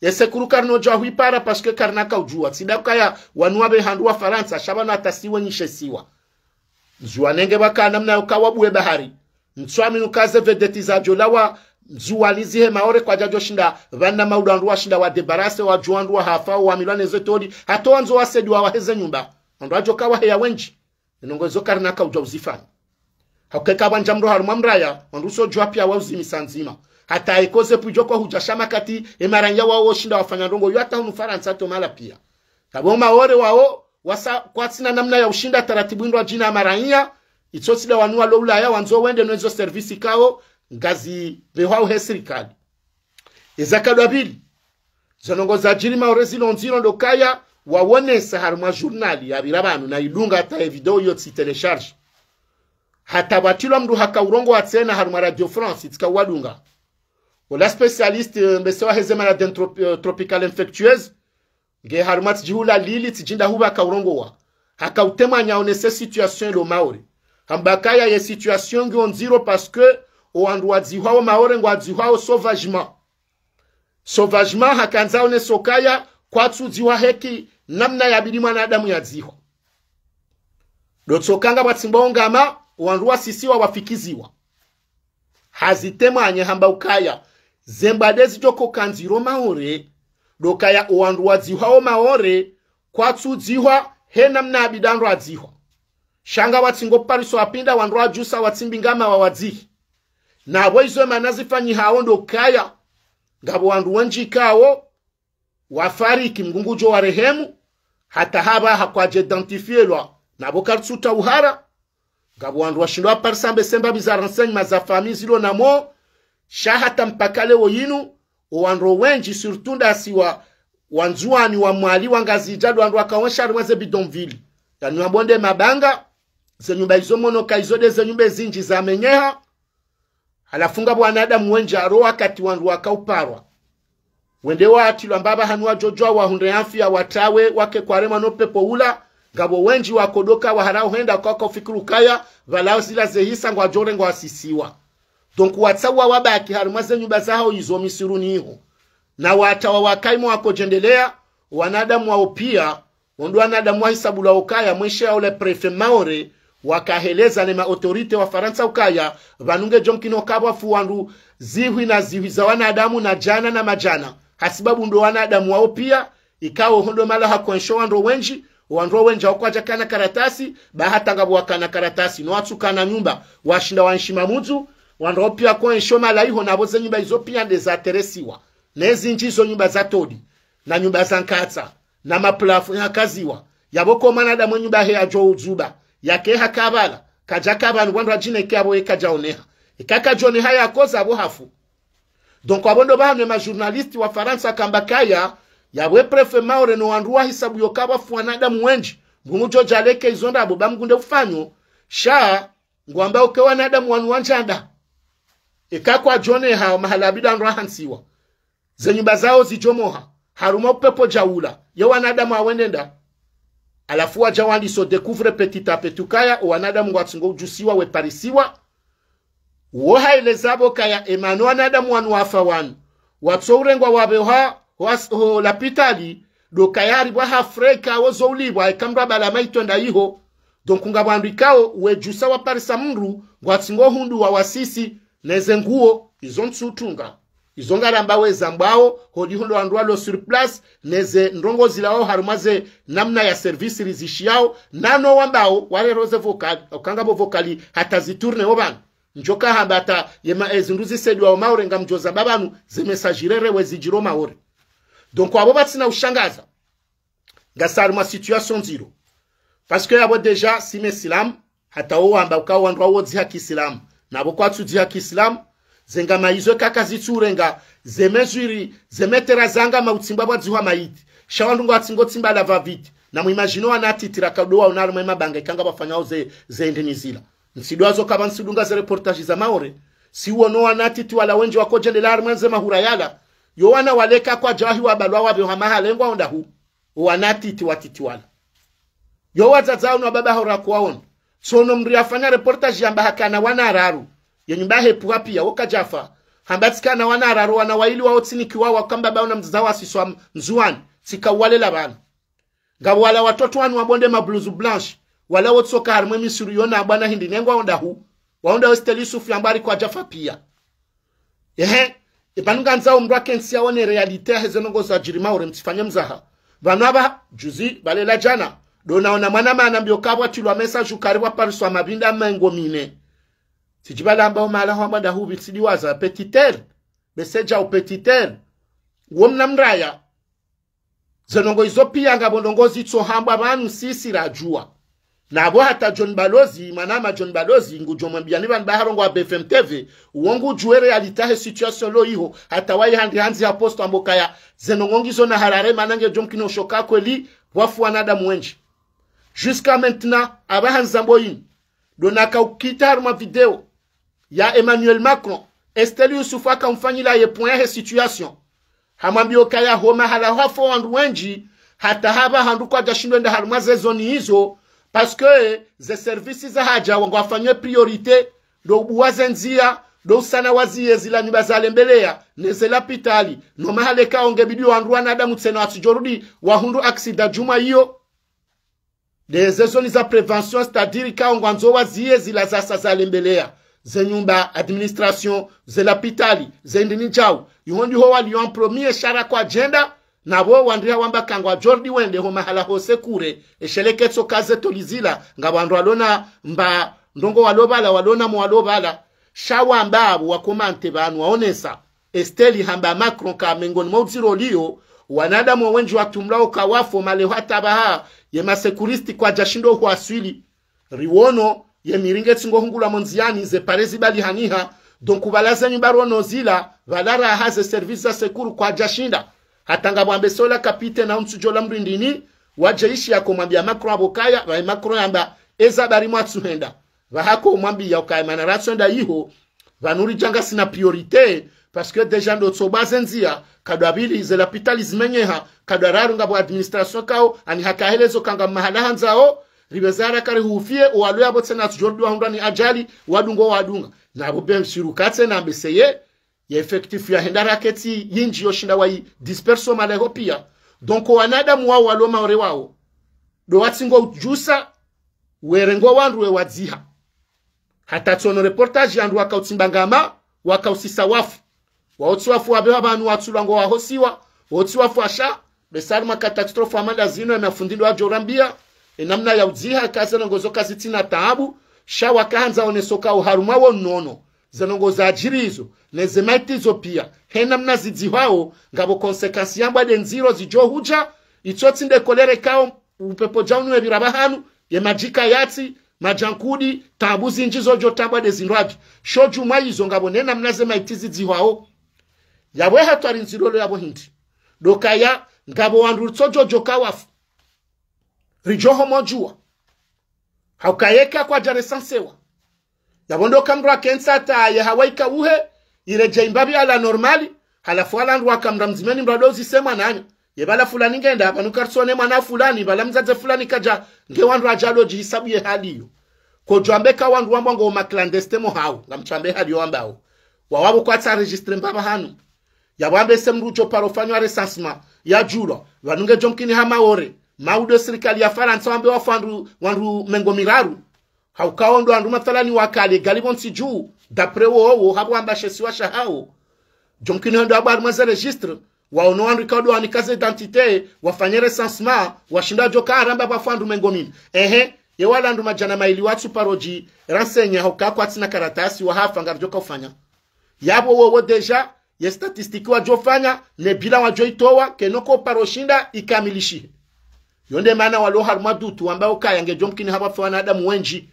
Ye secours karina udjuwa huipara, parce que karina kaudjuwa. Tsi ndo ukaya wanu wapve handru wa Farantsa, sha pvanu hata si wenyi she isiwa. Ndzuwani nge pvwaka namna yoka wabuwe bahari. Ntswamini uka ze vedeti zadjo lawa Ndzuwani zihe Maore kwadjadjo shinda pvanu na maudu wandru washinda wadébarrasser, wadjuwa wandru wahafa, wamilwa neze toli, hata wandzo wasaidiwa wahe ze nyumba. Wandru wadjoka waheya wendji. Ye ndrongoo izo karina kaudjuwa uzifanya. Hauka eka pvwandja mdru harumwa mraya, wandru usodjuwa piya wauzimisa ndzima. Hata eka ze pvi djo kwa hudja sha makati, emaranya wao ushinda wafanya ndrongoo, yo hata hunu Farantsa hata mahala piya. Yapvo Maore wao, wasa kwatsina namna ya ushinda taratibu indru adjina maranya, itso tsi ndo wanu walo Ulaya, wandzo wende no ezo service ikao, ngazipvehwao he sirikali. Eza kadwa pvili, zo ndrongoo zadjiri Maore zilo ndziro ndo ukaya, wawonesa harumwa journal yapvira pvanu na idunga hata ye video iyo tsi télécharger. Hata pvwatilwa mdru haka urongowa tsena harumwa Radio France, itsika uwadunga. Ola spécialiste, eh, mbese wahe ze maladies trop-, eh, tropicales infectieuses, nge harumwa tsidji hula Lille tsidji nda hupva haka urongowa. Haka utemwanya aonese situation ilo Maore. Hamba ukaya ye situation ngiyo ndziro parce que owandru wadzihwao Maore ngwadzihwao sauvagement. Sauvagement hakandza aonese ukaya kwatsudzihwa heki namna yabidi mwanadamu yadzihwa. Ndo tsoka ngapvwatsimbwa ungama, owandru wasisiwa wafikiziwa. Hazitemwanya hamba ukaya, ze mbwade zidjo koka ndziro Maore, ndo ukaya owandru wadzihwao Maore, kwatsudzihwa he namna yabidi wandru wadzihwa. Sha ngapvwatsingo pariso wapvinda wandru wadjusa watsimbingama wawadzihi. Na pvo izo emana zifanyihao ndo ukaya, ngapvo wandru wendji ikao, wafariki, Mngu ngudjo warehemu, hata hapvaha kwadja identifielwa, na pvo karitsuta uhara, ngapvo wandru washindwa waparisa mbese mbapvi za renseignement za famille zilo namo, sha hata mpaka leo yinu, owandru wendji, surtout ndasi wa, wa Ndzuwani, wa Mwali, wa Ngazidja, ndo wandru waka wensha harumwa ze bidonville. Yaani wambo nde mabanga, ze nyumba izo monoka izo nde ze nyumba ezindji zamenyeha, halafu ngapvo wanadamu wendji haro wakati wandru waka uparwa. Wende watilwa mbapvi hanu wadjo djuwa wahundre afya watrawe wake kwaremwa no pepo ula, ngapvo wendji wakodoka waharao henda kwaka ufikiri ukaya, pvala zila zehisa ngwadjo rengwa wasisiwa. Donc watsawa wabaki harumwa ze nyumba zahao izo misiruni iho. Na watrawa wakaimo wakodjendelea, wanadamu wao piya, wo ndo wanadamu wahisabulwa ukaya mweshe ya ule préfet Maore, wakaheleza ne ma autorité wa Farantsa ukaya, pvanu ngedjo mkini ukaya pvwafu wandru zihwi na zihwi za wanadamu na djana na madjana. Hasibabu ndo wanadamu wao piya, ikao ho ndo mahala hako ensho wandru wendji, wandru wendji hao kwadjakana karatasi, ba hata ngapvo wakana karatasi, no watsukana nyumba, washinda wanshi mamudzu, wandru wao piya ko ensho mahala iho na pvo ze nyumba izo piya nde zateresiwa. Ne zindji izo nyumba za todi, na nyumba za nkatsa, na maplafu yakaziwa, yapvo ko mwanadamu enyumba he yadjo udzuba, yake haka pvala, kadjaka pvanu wandru wadjine ke yapvo ye kadjaoneha. Eka kadjaoneha yakoza apvo hafu. Donc apvo ndo pvahanu ema journaliste wa Farantsa wakamba ukaya, yapvo e préfet Maore no wandru wahisabu yoka pvwafu wanadamu wendji, Mngu ngudjo djaleke izo ndrabo ba Mngu nde ufanyo, sha, ngwamba uke wanadamu wanu wandjanda. Eka kwadjoneha mahala bidandrwa hantsiwa, ze nyumba zawo zidjomoha, harumwa upepvo djaula, ye wanadamu wawendenda. Halafu wadja wandiso découvre petit à petit ukaya, o wanadamu ngwatsingo udjusiwa weparisiwa. Wo haeleza pvo kaya emana wanadamu wanu wafa wanu, watso urengwa wapvehwa, was-, ho lapitali, ndo kaya haripvwa ha frais kawo zo ulipvwa, eka mndru abala maitso nda iho. Donc ngapvo wandru ikao, wedjusa waparisa mndru, ngwatsingo hundru wa wasisi, neze nguo, izo ntsu utunga. Izo ngaramba weza mbwao, holiho ndo wandru walo sur place, neze ndrongoo zilawao harumwa ze namna ya service rizishiyao, nano wambao, warero ze vocal, ukaya ngapvo vocal, hata zitourné wo pvanu. Ndjo kahamba hata yema ezindru zisaidiwao Maore ngamdjoza pvapvanu, ze message rere wezidjiro Maore. Donc wapvo pvatsina ushangaza. Ngasi harumwa situation ndziro. Parce que yapvo déjà si mesilamu, hata wo wamba ukaya wandru wawo dzi haki silamu. Napvo kwatsu dzi haki silamu, ze ngama izo eka kazitsu urenga, ze mesure, ze metera zanga mautsimbwa pvwadzihwa maiti. Sha wandru ngwatsingo tsimba lava vite. Na mu imagine wanatiti raka ndo waona harumwa emabanga eka ngapvafanyao ze, ze ndrini zila. Ntsidwazo kapva ntsidunga ze reportage za Maore. Si wono wanatiti wala wendji wakodjendelea harumwa nze mahura yala. Yo wana wale eka kwadjahi wabalwa wapvehwa mahala ngwao ndahu. Wanatiti watiti wala. Yo wadzadze wanu wababa hora kuwaona. Tsono mndru yafanya reportage yamba hakana wana wararu. Ye nyumba hepvuha pia, wo kadjafa. Hamba tsikana wana wararu, wana waili wao tsinikiwa, waka mbaba wao na mdzadze wao wasiswa m-, Ndzuwani. Tsika uwalela pvanu. Ngapvo wala watoto wanu wabonde ma blouse blanche. Wala wotsoka harumwa emisuru yona bwana hindri ne ngwao ndahu. Wao nda Estelle Youssouf yamba ari kwadjafa pia. Ehe, epvanu ngandzao mndru akentsi yaone réalité yahe ze ndrongoo zadjiri Maore, mtsifanye mzaha. Pvanu apvaha, juzi, pvale la djana, ndo naona mwanama anambia ukaya pvwatilwa message ukaya ari pvwapariswa mapinda mengo mine. Tsidji pvala amba omahala hwamba ndahu pvi tsidiwaza, Petit Terre, message au Petit Terre. Wo mna mraya. Ze ndrongoo izo pia ngapvo ndrongoo zitsohambwa pvanu sisi radjua. Napvo hata John Balozi, mwanama John Balozi, ngudjo mwambiani pvanu pvaha harongoo ha B F M T V, uwo ngudjuwe réalité yahe situation lo iho, hata wayi handi handzi ha poste amba ukaya, ze ndrongoo ngizo na harare mana ngedjo mkini oshoka kweli, wafu wanadamu wendji. Jusqu'à maintenant, apvaha ndzambo ini. Ndo naka ukita harumwa video ya Emmanuel Macron, Estelle Youssouf aka umfanyila ye point yahe situation. Hamwambia ukaya ho mahala hwafa wandru wendji, hata hapvaha ndru kwadjashindwa enda harumwa ze zone izo, parce que ze service za hadja ngwafanywe priorité, ndo ubuwa ze ndzia, ndo usana wa ziye zila nyumba za lembeleya, neze lapitali, no mahala eka onge bidi wandru wanadamu tsena watsidjorudi, wahundru accident djumwa iyo. Nde ze zone za prévention, c'est-à-dire ka ngwandzo waziye zila zasa za lembeleya. Ze nyumba, administration, ze lapitali, ze ndrini djau. Iho ndiho walio en premier sha ra kwadjenda, napvo wandriha wamba ka ngwadjorudi wende ho mahala ho sécurité, esheleketso ka ze tôle zila, ngapvo wandru walona mba ndrongoo walo pvala, walona mo walo pvala. Sha wamba apvo wakomante pvanu waonesa. Estelle hamba Macron ka mengoni mwa udziro liyo, wanadamu wendji watumlwa uka wafo maleho hata pvaha, ye ma sécuriste kwadjashindo huwaswili. Riwono, ye miringe tsingo hungulwa mo ndziani, ze pare zibali haniha, donc pvala ze nyumba rono zila, pvala raha ze service za secours kwadjashinda. Hata ngapvo ambe sola kapite na untsudjola mrindini, wadje ishi yako mwambia Macron apvo kaya, pvaye Macron yamba, eza bari mwatsuhenda. Pvahako mwambia ukaya mana ratsuhenda iho, pvanu ridja ngasina priorité, parce que déjà ndo tsoba ze ndzia, kadwa pvili ze lapitali zimenyeha, kadwa raru ngapvo administration kao, ani haka helezo ka nga mahala handzao, ripveze haraka rihufie, owalo yapvo tsena tsudjorudi wahundrwa ni ajali, wadungo wadunga. Napvo bien sûr katse na mbeseye, ye effectif yahenda raketsi yindji yoshinda wayi disperso maleho pia. Donc wanadamu wao walo Maore wao, ndo watsingo udjusa, werengo wandru wewadziha. Hata tsono reportage yandru wakautsimba ngama, wakausisa wafu. Waotsi wafu wapvewa pvanu watsulwa ngo wahosiwa, wotsi wafu washa, besari mwa catastrophe amanda zino ya mafundi ndo wadjorambia, enamna ya udziha kaze ndrongoo zo kazitsina taabu, sha wakahandza oneso ka uharumwa wo nono, ze ndrongoo zadjiri izo, neze maiti zo pia, henamna zidzihwao, ngapvo conséquence yambwa nde ndziro zidjo hudja, itsotsi nde kolera kao, upepvo djaunu wepvira pvahanu, ye madji kayatsi, madjankudi, taabu zindji zodjo tambwa nde zindrwadji. Sho djumwa izo ngapvo nenamna ze maiti zidzihwao. Yapvo hatwari ndziro lo yapvo hindri. Ndo kaya, ngapvo wandru ritsodjo djoka wafu. Ridjo homodjuwa. Hauka yeka kwadja resansewa. Yapvo ndo ka mndru akentsi hata ye hawaika uhe, Iredjei mbapvi à la normale. Halafu wala wandru waka mdru mdzima ni mdru ado uzise mwananya. Ye pvala fulani ngenda, pvanu karitsone mwana fulani, pvala mdzadze fulani kadja, nge wandru wadja wadjo djihisabu ye hali iyo. Kodjo wambe ka wandru wambwa ngo ma clandestins mo hawo, ngamtsambe hali yo wambao. Wawapvo kwatsu enregistré mbapvi hanu. Yapvo wambe se mdru udjo paro fanywa recensement, yadjulwa, pvanu ngedjo mkini ha Maore, maudo sirikali ya Farantsa wambe wafu wandru, wandru mengo miraru. Hauka wo ndo wandru mathalani waka légal pvo ntsi dju, d'après wowo, hapvo wamba she isiwa shahawo. Djo mkini hwendo apvo harumwa ze registres, waono wandru ikao ndo wanika ze identités, wafanye recensement, washinda djo ka waramba pvwafu wandru mengo mine. Ehe, ye wala wandru madjana mayili watsu paro dji renseigner hauka kwatsina karatasi wahafa ngaridjo ka ufanya. Yapvo wowo déjà, ye statistique wadjo fanya, ne bilan wadjo itowa, kayina uka uparo shinda ikamilishihe. Yo nde mana walo harumwa dutu wamba ukaya ngedjo mkini hapvo wafe wanadamu wendji.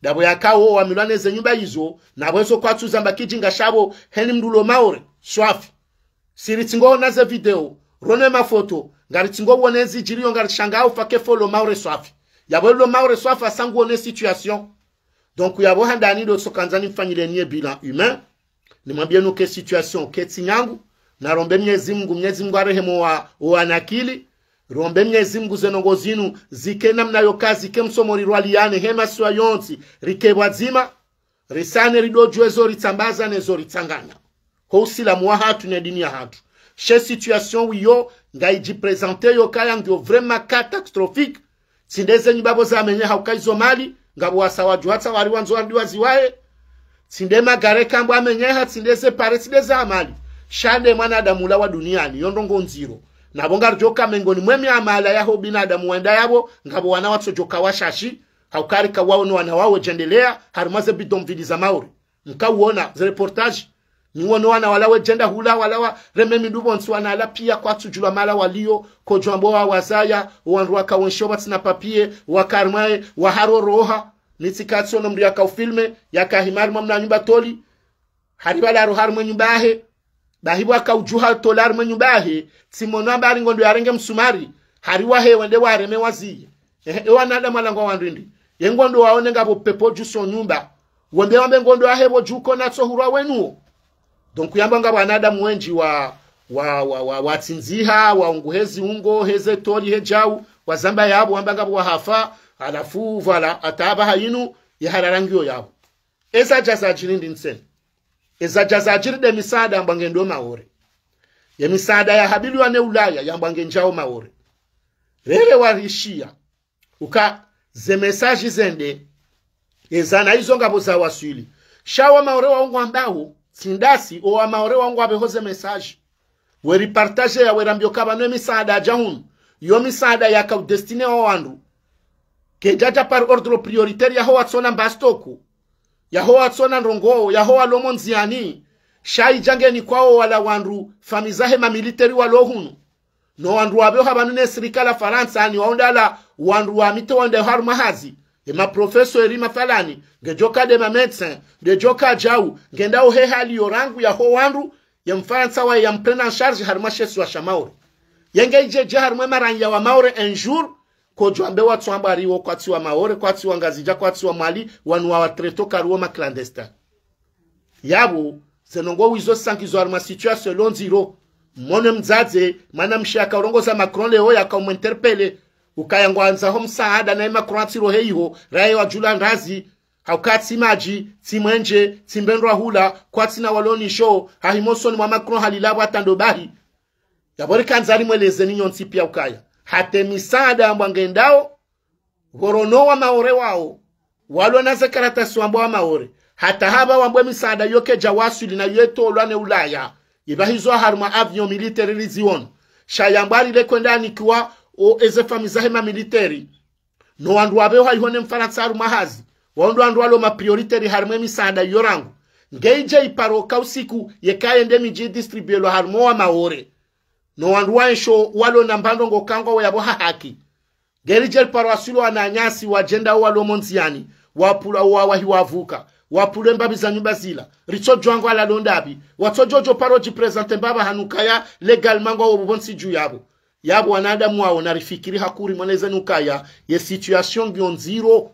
Ndapvo yaka wo wamilwa ne ze nyumba izo, na pvo izo kwatsu zamba kidjinga shapvo, heni mdru ulo Maore, swafi. Si ritsi ngo ona ze video, rone mafoto, ngaritsi ngo wone zidjiriyo ngarishangao ufa ke fo ulo Maore swafi. Yapvo ulo Maore swafi hasa ngu wone situation. Donc yapvo handani ndo tso kandza nimfanyileni ye bilan humain. Nimwambieni uka situation ketsi nyangu. Narombe Mnyezi Mungu, Mnyezi Mungu arehemu wa, wa nakili. Rombe Mnyezi Mungu ze ndrongoo zinu, zike namna yo ka zike msomo rirwaliane, he masiwa yontsi, rike pvwadzima, risane ridodjuwe zo ritsambaza ne zo ritsanganya. Ho usilamu wahatru ne dini yahatru. She situation wiyo, ngayidji présenter yo kaya ngiyo vraiment catastrophique. Tsi nde ze nyumba pvo zamenyeha uka izo mali, ngapvo wasa wadjuwa tsa wari wandzo wari waziwaye. Tsi nde magari kambwa amenyeha, tsi nde ze pare, tsi nde za mali. Sha nde mwanadamu ula wa duniani, yo ndrongoo ndziro. Na pvo ngaridjo ka mengoni mwe miamala yaho binadamu wenda yapvo, ngapvo wana watsodjo ka washashi, hauka rika waono wana wawo wedjendelea, harumwa ze bidonville za Maore. Mka uona ze reportage. Ni wono wana wala wedjenda hula, wala wareme mindru pvontsi wana wala pia kwatsudjulwa mahala waliyo, kodjo wambo wa wazaya, wandru waka wensho pvatsina papier, waka harumwa ye, waharoroha. Nitsi katsi ono mdru yaka ufilme, yaka hima harumwa mna nyumba toli. Hari pvala haro harumwa nyumba yahe. Bahi pvwaka udjuha toli harumwa nyumba yahe. Tsi mono amba hari ngondo yarenge msumari. Hari wahe wende wareme waziye. Ehe, e wanadamu walangwa wandru ndi. Ye ngondo waone ngapvo pepo dju so nyumba. Wembe wambe ngondo yahe pvo dju ko natso hurwa wenuwo. Donc yamba ngapvo wanadamu wendji wa, wa, wa, wa, watsindziha, waungu he ziungo, he ze toli, he djau, wazamba yapvo, wamba ngapvo wahafa, halafu, voilà, hata apvaha yinu, ye harara ngiyo yapvo. Eza dja zadjiri ndi ntsena. Eza dja zadjiri nde misaada yambwa ngendo Maore. Ye misaada ya habiliwa ne Ulaya yambwa ngendjao Maore. Rere warishiya. Uka ze message zende. Eza na izo ngapvo zawaswili. Sha wa Maore wawo ngwambao, tsi ndasi, o wa Maore wawo ngwapveho ze message. Weri partager ya werambio ka pvanu ye misaada yadja hunu. Yo misaada yaka udestiné o wandru. Kedjadja par ordre prioritaire yaho watsona mbastoko. Yaho watsona ndrongoo, yaho walo mo ndziani. Sha idja ngeni kwao wala wandru, famille zahe mamilitaire walo hunu. No wandru wapveho pvanu ne sirikali la Farantsa, ni wawo ndala wandru wa mito wende harumwa hazi. E ma professeur, e ma falani, ngedjo ka nde ma médecin, ngedjo ka djau, ngenda uhe hali yo rangu yaho wandru, ye Mfarantsa waye ya mprendre en charge harumwa she isiwa sha Maore. Yenge idje dje harumwa e maranya wa Maore un jour, kodjo wambe watsu amba hari wo kwatsi wa Maore, kwatsi wa Ngazidja, kwatsi wa Mwali, wanu wa watraité kari wo ma clandestins. Yapvo, ze ndrongoo wizo sangizo harumwa situation lo ndziro. Mone mdzadze, mwanamshe yaka urongoza Macron leo yaka umwinterpellé. Ukaya ngwandzo ho msaada naye Macron atsirohe iho, raye wadjula ndazi, hauka tsi madji, tsi mwenje, tsi mbendrwa hula, kwatsina walo nisho, hahima usoni mwa Macron halila pvwa tando bahi. Yapvo rikandza rimwelezeni nyontsi pia ukaya. Hata e misaada yambwa ngendao, pvorono wa Maore wawo. Walo na ze karatasi wambwa wa Maore. Hata hapva wambwe misaada yo kedja waswili na yo etolwa ne Ulaya. Ipvahizo harumwa avion militaire riziono. Sha yambwa rile kwenda anikiwa o eze famille zahe mamilitaire. No wandru wapveho haiho ne Mfarantsa harumwa hazi. Wawo ndo wandru walo ma prioritaire harumwa e misaada yo rangu. Nge idje iparo ka usiku yeka yende midji distribuélwa harumwa wa Maore. No wandru wa ensho walo na mbandro ngo kangwa wo yapvo ha haki. Ngeri dje riparo aswili wananyasi wadjenda walo mo ndziani, wapvulwa wa wahi wavuka, wapvulwe mbapvi za nyumba zila, ritsodjuwa ngwalalo ndapvi, watsodjo djo paro dji présenter mbapvi hanu kaya légalement ngwawo pvo pvontsi dju yapvo. Yapvo wanadamu wawo narifikiri hakuu rimwelezeni ukaya, ye situation ngiyo ndziro,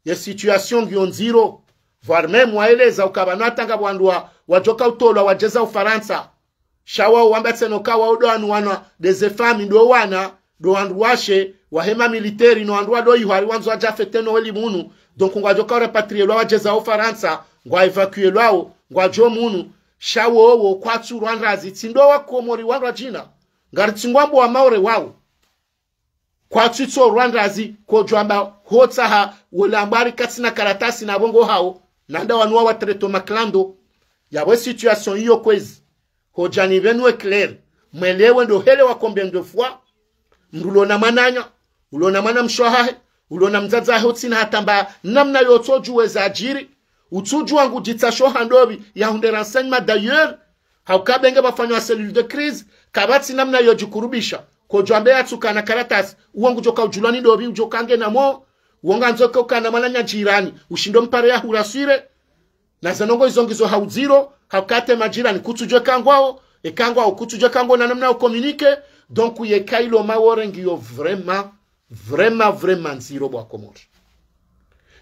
ye situation ngiyo ndziro. Voire même waeleza uka pvanu hata ngapvo wandru wa, wadjoka utolwa wadjeza Ufarantsa. Sha wao wamba tsena uka wao ndo wanu wana, des femmes ndo wana, ndo wandru washe, wahe ma militaires, no wandru wado ihwari wandzo wadja fete Noël munu. Donc ngwadjoka rapatrielwa wadjeza Ufarantsa, ngwa évacuelwao, ngwadjo munu. Sha wowo kwatsu rwandrazi, tsi ndo wa Komori wandru wadjina. Ngari tsi ngwambo wa Maore wao. Kwatsu tso rwandrazi, kodjwamba hotsaha, wola mbari katsina karatasi na pvo ngo hao, nanda wanu wa watrete ma clando. Yapvo situation iyo kwezi. Hodjani pvenu e clair. Mwelewe ndo hele wa combien de fois. Mndru ulona mwananya, ulona mwanamshe wahahe, ulona mdzadze wahe utsina hata mba namna yotsodjuwa zadjiri. Utsudjuwa ngudjitsa sho handopvi ya hunde renseignement d'ailleurs. Hauka pvenge pvafanywa cellule de crise, kapvatsi namna yodjikurubisha. Kodjwambe yatsukana karatasi, uwo ngudjoka udjulwa ni ndopvi udjoka ngena mo, uwo ngandzo ke ukana mwananya jirani, ushindo mpare ya huraswire. Na ze ndrongo izo ngizo ha udziro, hauka te majirani kutsudjwe kangwao, e kangwao kutsudjwe kangwao na namna yo communiquer. Donc yeka ilo Maore ngiyo vraiment, vraiment, vraiment ndziro bo wa Komori.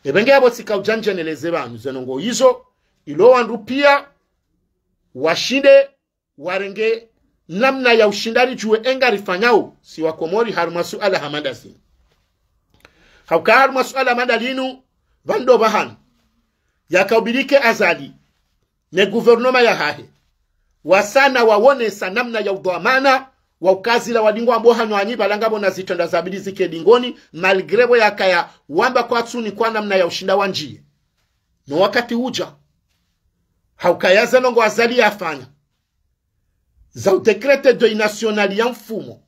Epvenge yapvo tsika udja ndjeneleze pvanu ze ndrongo izo, ilo wandru pia, washinde, warenge namna ya ushinda ridjuwe enga rifanyao, si wa Komori harumwa suala hama ndazinu. Hauka harumwa suala hama ndalinu, pvandru pvahanu. Yaka ubirike Azali, ne gouvernement yahahe. Wasana wawonesa namna ya udhwamana, wa uka zila wadingwa mbo hanyu anyi pvala ngapvo na zitrendwa zabidi zike dingoni, malgré pvo yakaya wamba kwatsunikwa namna ya ushinda wandjiye. No wakati udja. Hauka ya ze ndrongo Azali yafanya. Za u décréter deuil national ya mfumo.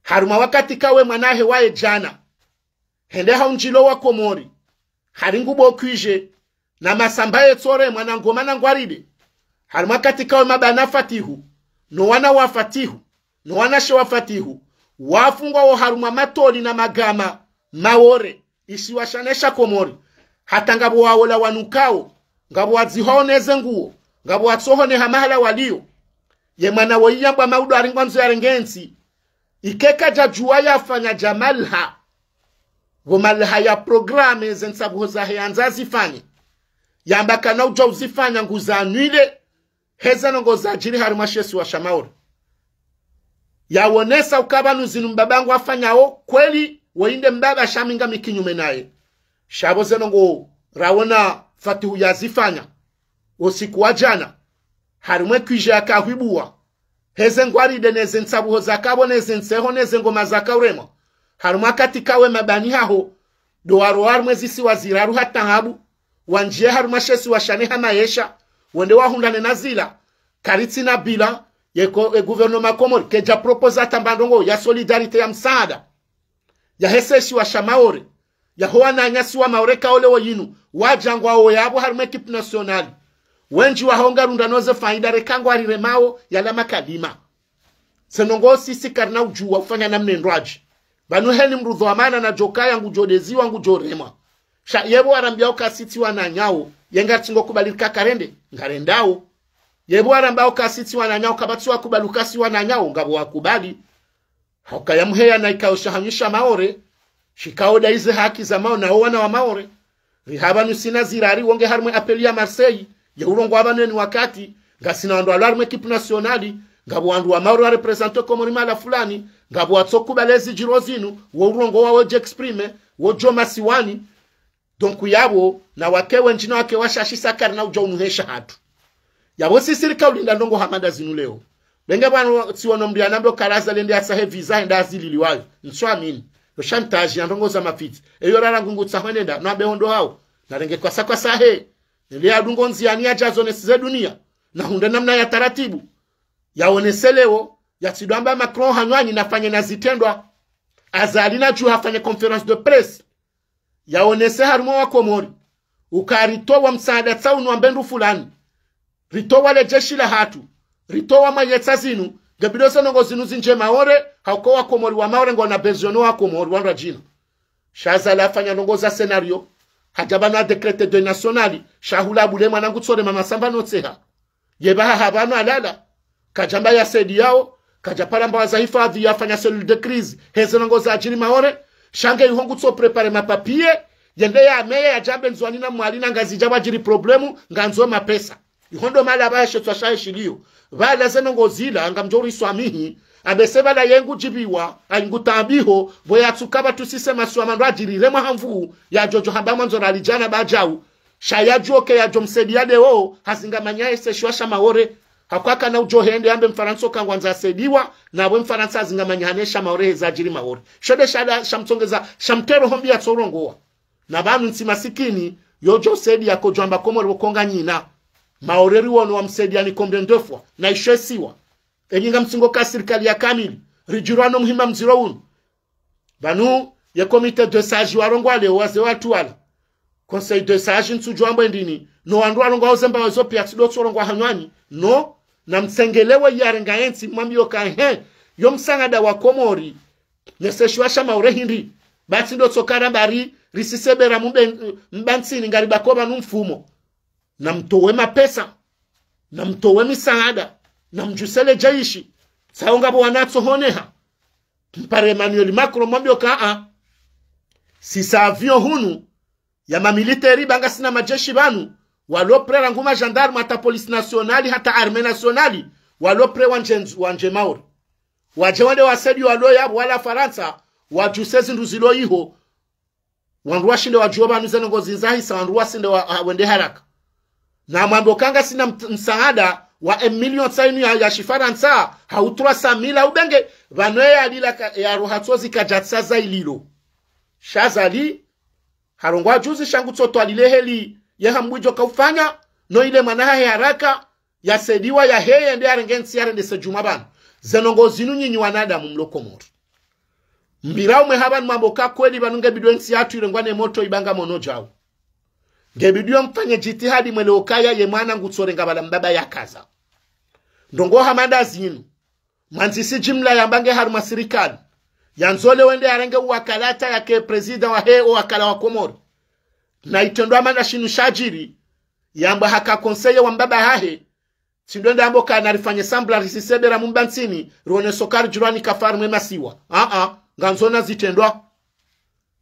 Harumwa wakati kawe mwana hahe waye djana. Hende ha undjilo wa Komori. Hari ngubo kwije. Na masamba ye tsore mwana ngoma na ngwaride. Harumwa wakati kawe mabana Fatihu. No wana wa Fatihu. No wanashe wa Fatihu. Wafungwa wo harumwa matoli na magama. Maore. Isiwa shane sha Komori. Hata ngapvo waola wanukao, ngapvo wadzihwao ne ze nguo, ngapvo watsohoneha mahala waliyo. Ye mwana woyi yambwa maudu ari ngwandzo yarenge ntsi. Ike kadjadjuwa yafanya dja malha. Pvo malha ya programme ze ntsabuho zahe yandza zifanye. Yamba kana udja uzifanya nguza annuler. Heza ndrongo zadjiri harumwa she isiwa sha Maore. Yawonesa uka pvanu zinu mbaba ngwafanyao kweli, woyi nde mbaba sha mi ngami kinyume naye. Sha pvo ze ndrongo rawona Fatihu yazifanya. Usiku wa djana. Harumwa e kwije yaka hwibuwa. Heze ngwaride neze ntsabuho zaka pvo neze ntseho neze ngoma zaka uremwa. Harumwa wakati kawe mabani haho. Ndo waro harumwa e zisiwa ziraru ha tahabu. Wandjiye harumwa she isiwa shane ha maesha. Wende wahundrane na zila. Karitsina bila. Yeko e gouvernement Komori. Kedja proposer hata mba ndrongo ya solidarité ya msaada. Yahe she isiwa sha Maore. Yaho wananyasi wa Maore kaole wo yinu. Wadja ngwao yapvo harumwa équipe nationale. Wendji waho ngarundra no ze faida reka ngwariremao yala makalima. Ze ndrongo sisi karina udjuwa ufanya namna ndrwadji. Pvanu heni mndru dhwamana na djokaya ngudjodeziwa ngudjoremwa. Sha yepvo warambia uka sitsi wananyao, yenga tsingo kubali rika karende, ngarendao. Yepvo warambia uka sitsi wananyao, kapvatsi wakubali uka si wananyao, ngapvo wakubali. Hauka ya muheya na ikao sha hanyu sha Maore, shikao daize haki za Maore na wo wana wa Maore. Rihapvanu sina zirari wonge harumwa e appel ya Marseille, ye urongowa pvanu eni wakati, ngasina wandru walo harumwa e équipe nationale, ngapvo wandru wa Maore wa représenter Komori mahala fulani, ngapvo watsokubali ezi djiro zinu, wo urongowa wodje exprimer, wodjo masiwani, donc yapvo, na wake wendji na wake washashi sa karina udja unuhesha hatru. Yapvo sisi rika ulinda ndrongo hama ndazinu leo. Pvenge pvanu tsiwono mndru yanambe ukaraza lende yatsahe visa hende azililiwayo. Ntswamini. Yo chantage ya ndrongo za mafitsi. Eyo rara ngungu tsaho nenda, no abe hondo hao. Na renge kwasa kwasa he. Nende yadungo ndziani yadja zonese ze dunia. Na hundre namna ya taratibu. Yawonese leo, yatsidwamba Macron hanyu anyi nafanye na zitrendwa. Azali na dju hafanye conférence de presse. Yawonese harumwa wa Komori. Uka ritowa msaada tsaunu wa mbendru fulani. Ritowa le jeshi la hatru. Ritowa mayetsa zinu. Ngebido ze ndrongo zinu zindje Maore, hauka wa Komori wa Maore ngwana besoin no wa Komori wandru wadjina. Sha Azali hafanya ndrongo za scénario. Hadja pvanu ha décréter deuil national. Sha hula bule mwana ngutsorema masamba no tseha. Ye pvaha hapvanu halala. Kadjamba ya saidi yao, kadja pvala mbawa za hifadhi yafanya cellule de crise, heze ndrongo zadjiri Maore, sha nge iho ngutso préparer ma papiers, Yende ya meye yadje ambe Ndzuwani na Mwali na Ngazidja pvwadjiri problemu, ngandzo mapesa. Iho ndo mahala pvahe she tswa shahe shiliyo. Pvala ze ndrongoo zila, ngamdjo riswamihi, ambe se pvala ye ngudjibiwa, ayi ngutaabiho, pvo yatsuka pvatsu sise masiwa mandru adjirire mwaha mvuu, yadjo djo hamba mwandzo rali djana pvadjau. Sha yadjuo ke yadjo msaidia leo, hazingamanya ese shiwa sha Maore. Hakwaka na udjo hende ambe Mfarantsa uka ngwandzo asaidiwa, na pvo Mfarantsa hazingamanya hane sha Maore heza adjiri Maore. Sho nde sha nda, sha mtsongeza, sha mtero hombi yatsorongowa. Na pvanu ntsi masikini, yodjo saidia kodjo amba Komori pvo ko nganyina. Maore riwono wamsaidia ni combien de fois, na isho esiwa. Enyi ngamtsingo ka sirikali ya kamili, ridjirwa no muhima mdziro unu. Pvanu, ye comité des sages warongowa leo wazee watru wala. Conseil des sages ntsudjuwa mbwe ndini, no wandru warongowa oze mbawa zo piya tsi ndo tsorongowa hanywani, no, na mtsengelewe yarenga entsi, mwambiyo ka he, yo msaada wa Komori, nese shiwa sha Maore hindri, pvatsi ndo tsoka ramba ri, risisebera mbe, mbantsini ngari bako pvanu mfumo. Na mtowe mapesa, na mtowe misaada, na mdjuse le djeshi, sayo ngapvo wanatso honeha. Mpare Emmanuel Macron mwambiyo ka a, sisa avion hunu, ya mamiliteri pvanga sina madjeshi pvanu, walo prêt rangu magendarme hata police nationale, hata armée nationale, walo prêt wandje, wandje Maore. Wadje wende wasaidiye walo yapvo wala Farantsa, wadjuse zindru zilo iho, wandru washinde wadjuwe pvanu ze ndrongoo zindza hisa, wandru wasinde wa, ha, wende haraka. Na mwambe uka ngasina mt-, msaada wa un million tsainu ya, ya shifarantsa, hau trois cent mille ubenge, pvanu ye yalila ka, ya roha tsozi kadjatsaza ililo. Sha Azali, harongowa juzi sha ngutsotwalile heli, ye hambwidjo ka ufanya, no ile mwana hahe haraka, yasaidiwa yaheye nde yarenge ntsi yarendese djumwa pvanu. Ze ndrongoo zinu nyinyi wanadamu mlo Komori. Mpvira umwe hapvanu mwambe uka kweli pvanu nge bidi entsi yatru irengwa ne moto ibanga mono djau. Nge bidi yo mfanye djitihadi mwelewe ukaya ye mwana ngutsorenga pvala mbaba yakaza. Ndrongoo hama nda zinu. Mwandzisi jimla yamba nge harumwa sirikali. Yandzo le wende yarenge uwakala hata yake président wahe owakala wa Komori. Na itrendwa mana shinu shadjiri. Yamba haka conseiller wa mbaba hahe. Tsi ndo nde amba uka narifanye semblant risisebera mumbantsini, rioneso ka ridjirwa ni kafa harumwa ye masiwa. A-a, ngandzo na zitrendwa.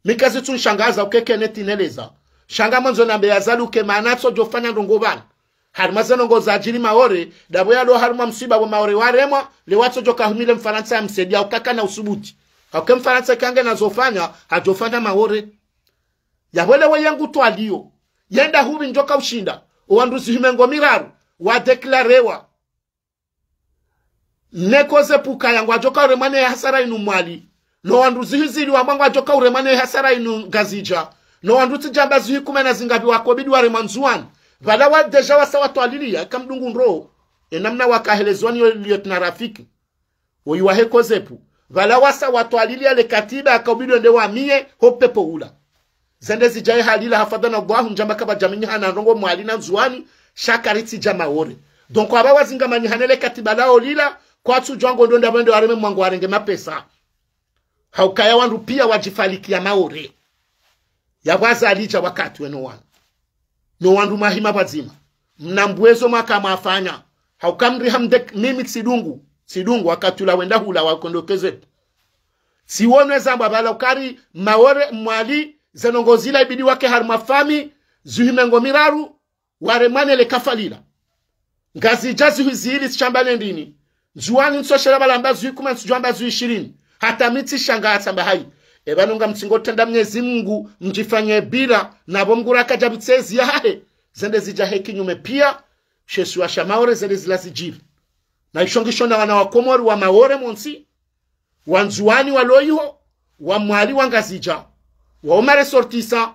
Mi kazitsu nshangaza uka eka netineleza. Sha ngamwandzo nambe Azali uka mana atsodjo fanya ndrongoo pvanu. Harumwa ze ndrongoo zadjiri Maore, ndapvo yalo harumwa msiba wo Maore waremwa, le watsodjo kahumile Mfarantsa yamsaidiya uka kana usubuti. Hauka Mfarantsa eka ngena zo fanya, hadjo fanya Maore. Yapvo le we ye ngutwaliyo, yenda hupvi ndjo ka ushinda, owandru zihwi mengo miraru, wa déclarewa. Ne COSEP ukaya ngwadjo ka uremwa ne hasara inu Mwali. No wandru zihwi zili wamba ngwadjo ka uremwa ne hasara inu Ngazidja. No wandru tsi djamba zihwi kume na zingapvi wako bidi waremwa Ndzuwani. Pvala wa déjà wasa watwaliliya, eka mdungu ndro. E namna wakahelezwa ni yo lieutenant Rafiki. Woyi wahe COSEP. Pvala wasa watwaliliya le katiba yaka ubidi wende wamiye, ho pepvo ula. Zende zidja ye halila hafadhana Allahu ndjamba kapvadja minyihana ndrongoo Mwali na Ndzuwani, sha karitsi dja Maore. Donc, apva wazingamanyihane le katiba lawo lila, kwatsudjwa ngo ndo ndapvo wende wareme mwango warenge mapesa. Haukaya wandru piya wadjifalikiya Maore. Yapvo Azali dja wakati weno wanu. No wandru mwahima pvwadzima. Mnambuwe zo mwaka mwafanya. Hauka mri hamdek mimi tsidungu. Tsidungu wakati ula wenda hula wakondokezwe. Tsiwonwe zambwa pvala ukari Maore Mwali ze ndrongoo zila ibidi wake harumwa fami, zihwi mengo miraru, waremwa ne le kafa lila. Ngazidja zihwi zili tsishamba ne ndini. Ndzuwani ntsoshela pvala amba zihwi kume ntsudjwamba zihwi shirini. Hata mi tsishanga atsamba hayi. Epvanu ngamtsingo trenda Mnyezi Mungu, mdjifanye bila, napvo Mngu raka djapvitse ezi yahahe. Zende zidja he kinyume piya, she shiwa sha Maore zende zila zidjiri. Na isho ngisho na wana wa Komori wa Maore montsi, wa Ndzuwani walo iho, wa Mwali wa Ngazidja, wa wo ma ressortissants,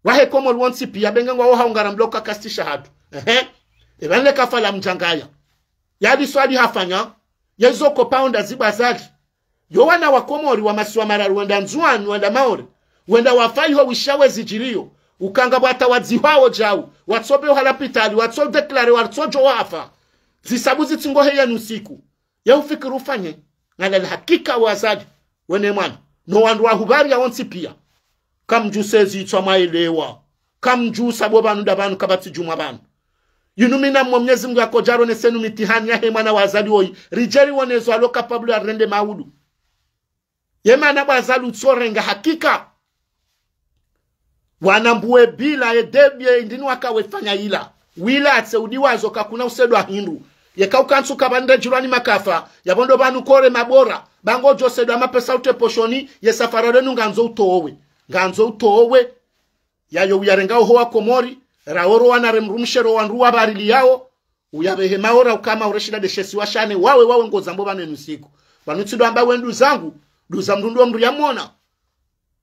wahe Komori wontsi piya benge ngwawo haungana mloka kastisha hatru. Ehe. Epvanu le kafa la mdjangaya. Yali swali hafanya, yezo ko paonda zibwa zali. Yo wana wa Komori wa masiwa mararu wenda Ndzuwani, wenda Maore, wenda wafa iho wisha we zidjiriyo, uka ngapvo hata wadzihwawo djau, watsobe oha lapitali, watso déclarer, watsodjo wafa. Zisabu zitsingo heyenu siku. Ye ufikiri ufanye, ngala le hakika wa Azali, wene mwana. No wandru wa hubari ya wontsi piya. Kamdjuse zitswa mwaelewa. Kamdjusa bo pvanu nda pvanu kapvatsi djumwa pvanu. Yinu mi namwo Mnyezi Mungu yakodjaro nesenu mitihani yahe mwana wa Azali woyi. Ridjeri wonezo alo capable ya rende maudu. Ye mana bo Azali utsorenga hakika. Wana mbuwe bila ye debye indini waka wefanya ila. Wila tse udiwazo kakuna usedwa hindru. Yeka ukantsu kabandre jirwani makafa, yapvo ndo pvanu kore mabora. Ba ngodjo sedwa mapesa utre poshoni, ye safara lenu ngandzo utowe. Ngandzo utowe. Yayo uyarenga oho wa Komori, raoro wana remrumshe ro wandru wa barili yao, uyabehe maora ukama ureshinda deshesi washane, wawe, wawe ngozambo pvanu enu siku. Pvanu tsi ndo amba we nduzangu, nduza mndru ndo mndru yamona.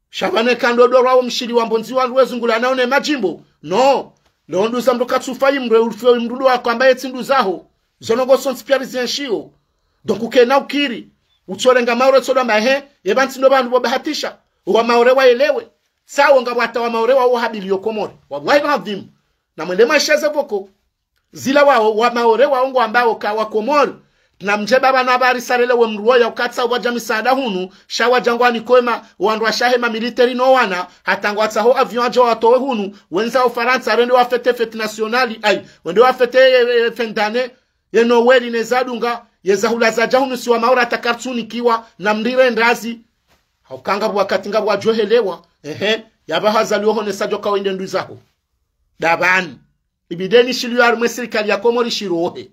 Sha pvanu eka ndo ndo rwawo mshili wa mbondzi wandru wezungula nao ne majimbo. No, leo nduza mndru katsufa imre ulfe mndru ndo wakwamba yetsi nduzaho. Zo ndrongoo zontsi pia rizienshio. Donc ukena ukiri, utsorenga maore tsodo amba he, yepva ntsi ndo pvanu pvo bahatisha. Wa maore waelewe. Sawo ngapvo hata wa maore wawo habiliyo Komori. Wallahi ladhim. Na mwende mwaisheze pvoko. Zila wawo, wa maore wawo ngwambao ka wa Komori. Na mdje pvapvanu apvarisarele we mndru woya ukatsa uwadja misaada hunu, sha wadja ngwani kwema, wandru washahe ma militaire no wana, hata ngwatsaho avion adje watowe hunu, wendza Ufarantsa, rende wafete fête nationale, ai, wende wafete, eh, eh, fin d'année, ye Noël ne zadunga, ye zahula zadja hunu si wa maore hata kartsunikiwa, na mndire ndazi. Hauka ngapvo wakati ngapvo wadjohelewa, ehe, yapvaha zaliwo hone sadjo ka wende nduzaho. Ndapvani. Ibidi nishiliyo harumwa ye sirikali ya Komori shirohe.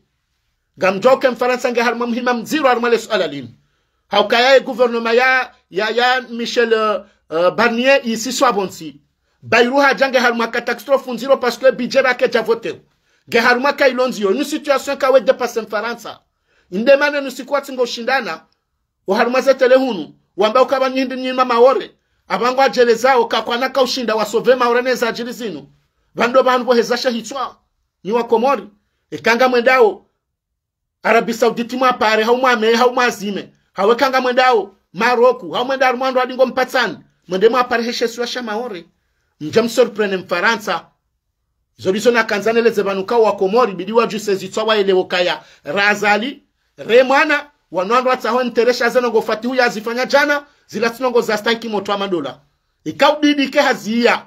Ngamdjo uke Mfarantsa nge harumwa muhima mdziro harumwa le suala linu. Haukaya ye gouvernement ya, ya, ya Michel, euh, euh, Barnier yisiswa pvontsi. Bayrou hadja nge harumwa catastrophe ndziro parce que budget pvwakedja votewa. Nge harumwa kayilo ndziyo. Inu situation kawe dépassé Mfarantsa. Inde mana inu siku watsi ngo ushindana. Oharumwa ze télé hunu, wamba uka pvanu hindri nyi ma maore. Apvangu adjelezao ka kwana ka ushinda wa sauver maore ne zadjiri zinu. Pvanu ndo pvanu pvoheza shahitswa. Nyi wa Komori. Eka ngamwendao Arabie Saoudite mwapare, hau mwame, hau mwazime. Hau eka ngamwendao Maroc, hau mwenda harumwa wandru wadingo mpatsani. Mwende mwapare he shesiwa sha maore. Mdje msurprendre Mfarantsa. Zo ndizo nakandza neleze pvanu ka wa Komori, bidi wadjuse zitswa waelewe kaya. Razali, re mwana, wanu wandru watsaho nteresha ze ndrongoo Fatihu yazifanya djana, zila tsi ndrongoo za stahiki motro wa madola. Ika ubidi ke haziya.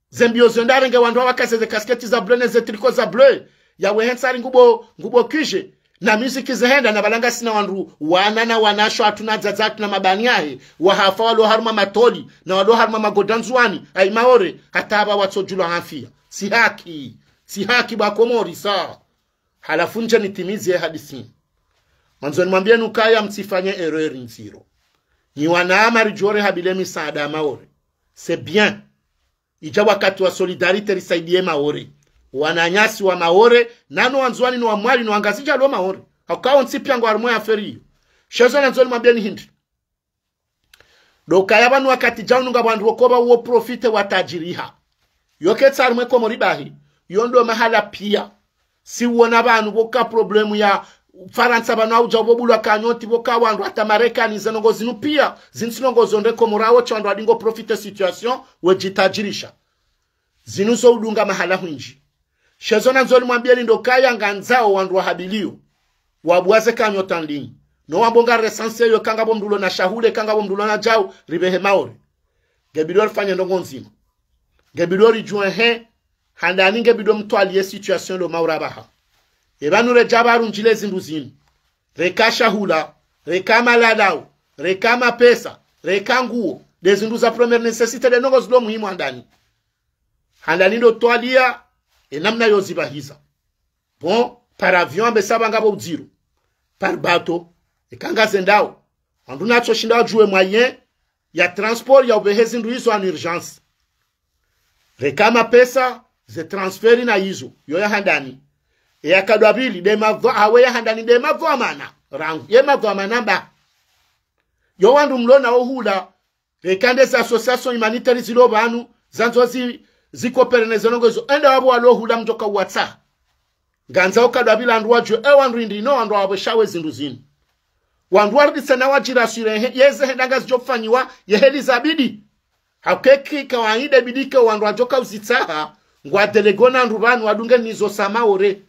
Ze mbiyo zo ndarenge wandru wawakaze ze casquette za bleu ne ze tricot za bleu. Yawe hentsi ari ngubo, ngubo kije. Na miziki zehenda na pvala ngasina wandru, wana na wanashe hatru na dzadze hatru na mabani yahe, wahafa walo harumwa matoli, na walo harumwa magoda Ndzuwani, ai maore, hata apva watsodjulwa hafiya. Tsi haki, tsi haki bwa Komori sa. Halafu ndje nitimize hadisi. Mwandzo nimwambiye nukaya mtsifanye erreur ndziro. Nyi wanama ridjore habile misaada ya maore. C'est bien. Idja wakati wa solidarité risaidiye maore. Wananyasi wa maore, nano wandzuwani no wa mwali no wangazidja lo maore. Hauka wontsi pia ngwa harumwa ye affaire iyo. Shezo nandzo nimwambiyeni hindri. Ndo ukaya pvanu wakati djau nunga wandru woko pvao wo profiter watajiriha. Yo ketsi harumwa ye Komori bahi. Yo ndo mahala pia. Si uona pvanu pvoka problème ya Farantsa pvanu audja upvo bulwa kanyoti pvoka wandru hata Marekani ze ndrongoo zinu pia, zinu tsi ndrongoo zo nde Komori awo tsi wandru wadingo profiter situation, wedjitajirisha. Zinu zo udunga mahala hwindji. Shezo nandzo nimwambiyeni ndo ukaya ngandzao wandru wahabiliyo. Wabuwa ze kanyoti ndinyi. No wambo nga recensé yo eka ngapvo mndru ulo na shahula, eka ngapvo mndru ulo na djau, ripvehe maore. Ngebidi rifanye ndrongoo ndzima. Ngebidi ridjuwe he, handani ngebidi mtwaliye situation lo maore apvaha. Epvanu redja pvaru ndjile zindru zinu. Reka shahula, reka malalao, reka mapesa, reka nguo. Nde zindru za première nécessité nde ndrongoo zilo muhimu handani. Handani ndo twaliya, e namna yo zipvahiza. Bon, par avion ambe sa pvanga pvo udziro. Par bateau, eka ngazendao. Wandru natso shinda wadjuwe moyen ya transport ya upvehe zindru izo en urgence. Reka mapesa, ze transfert na izo, yo ya handani. E ya kadwa pvili, nde madhwa-, hawe ya handani nde madhwamana, rangu, ye madhwamana mba. Yo wandru mlo nao hula, reka nde ze association humanitaire zilo pvanu, zandzo zi, zi coopérer ne ze ndrongoo izo, enda wapvo walo hula mdjoka uwatsaha. Ngandzao kadwa pvili wandru wadjuwe, e wandru hindri no wandru wapveshawe zindru zinu. Wandru warudise na wadjirassurer he, yeze henda ngazidjo fanyiwa, ye heli zabidi. Hauka eka kawaida ibidi ke wandru wadjoka uzitsaha, ngwa délégué na wandru pvanu wadunge nizo sa maore.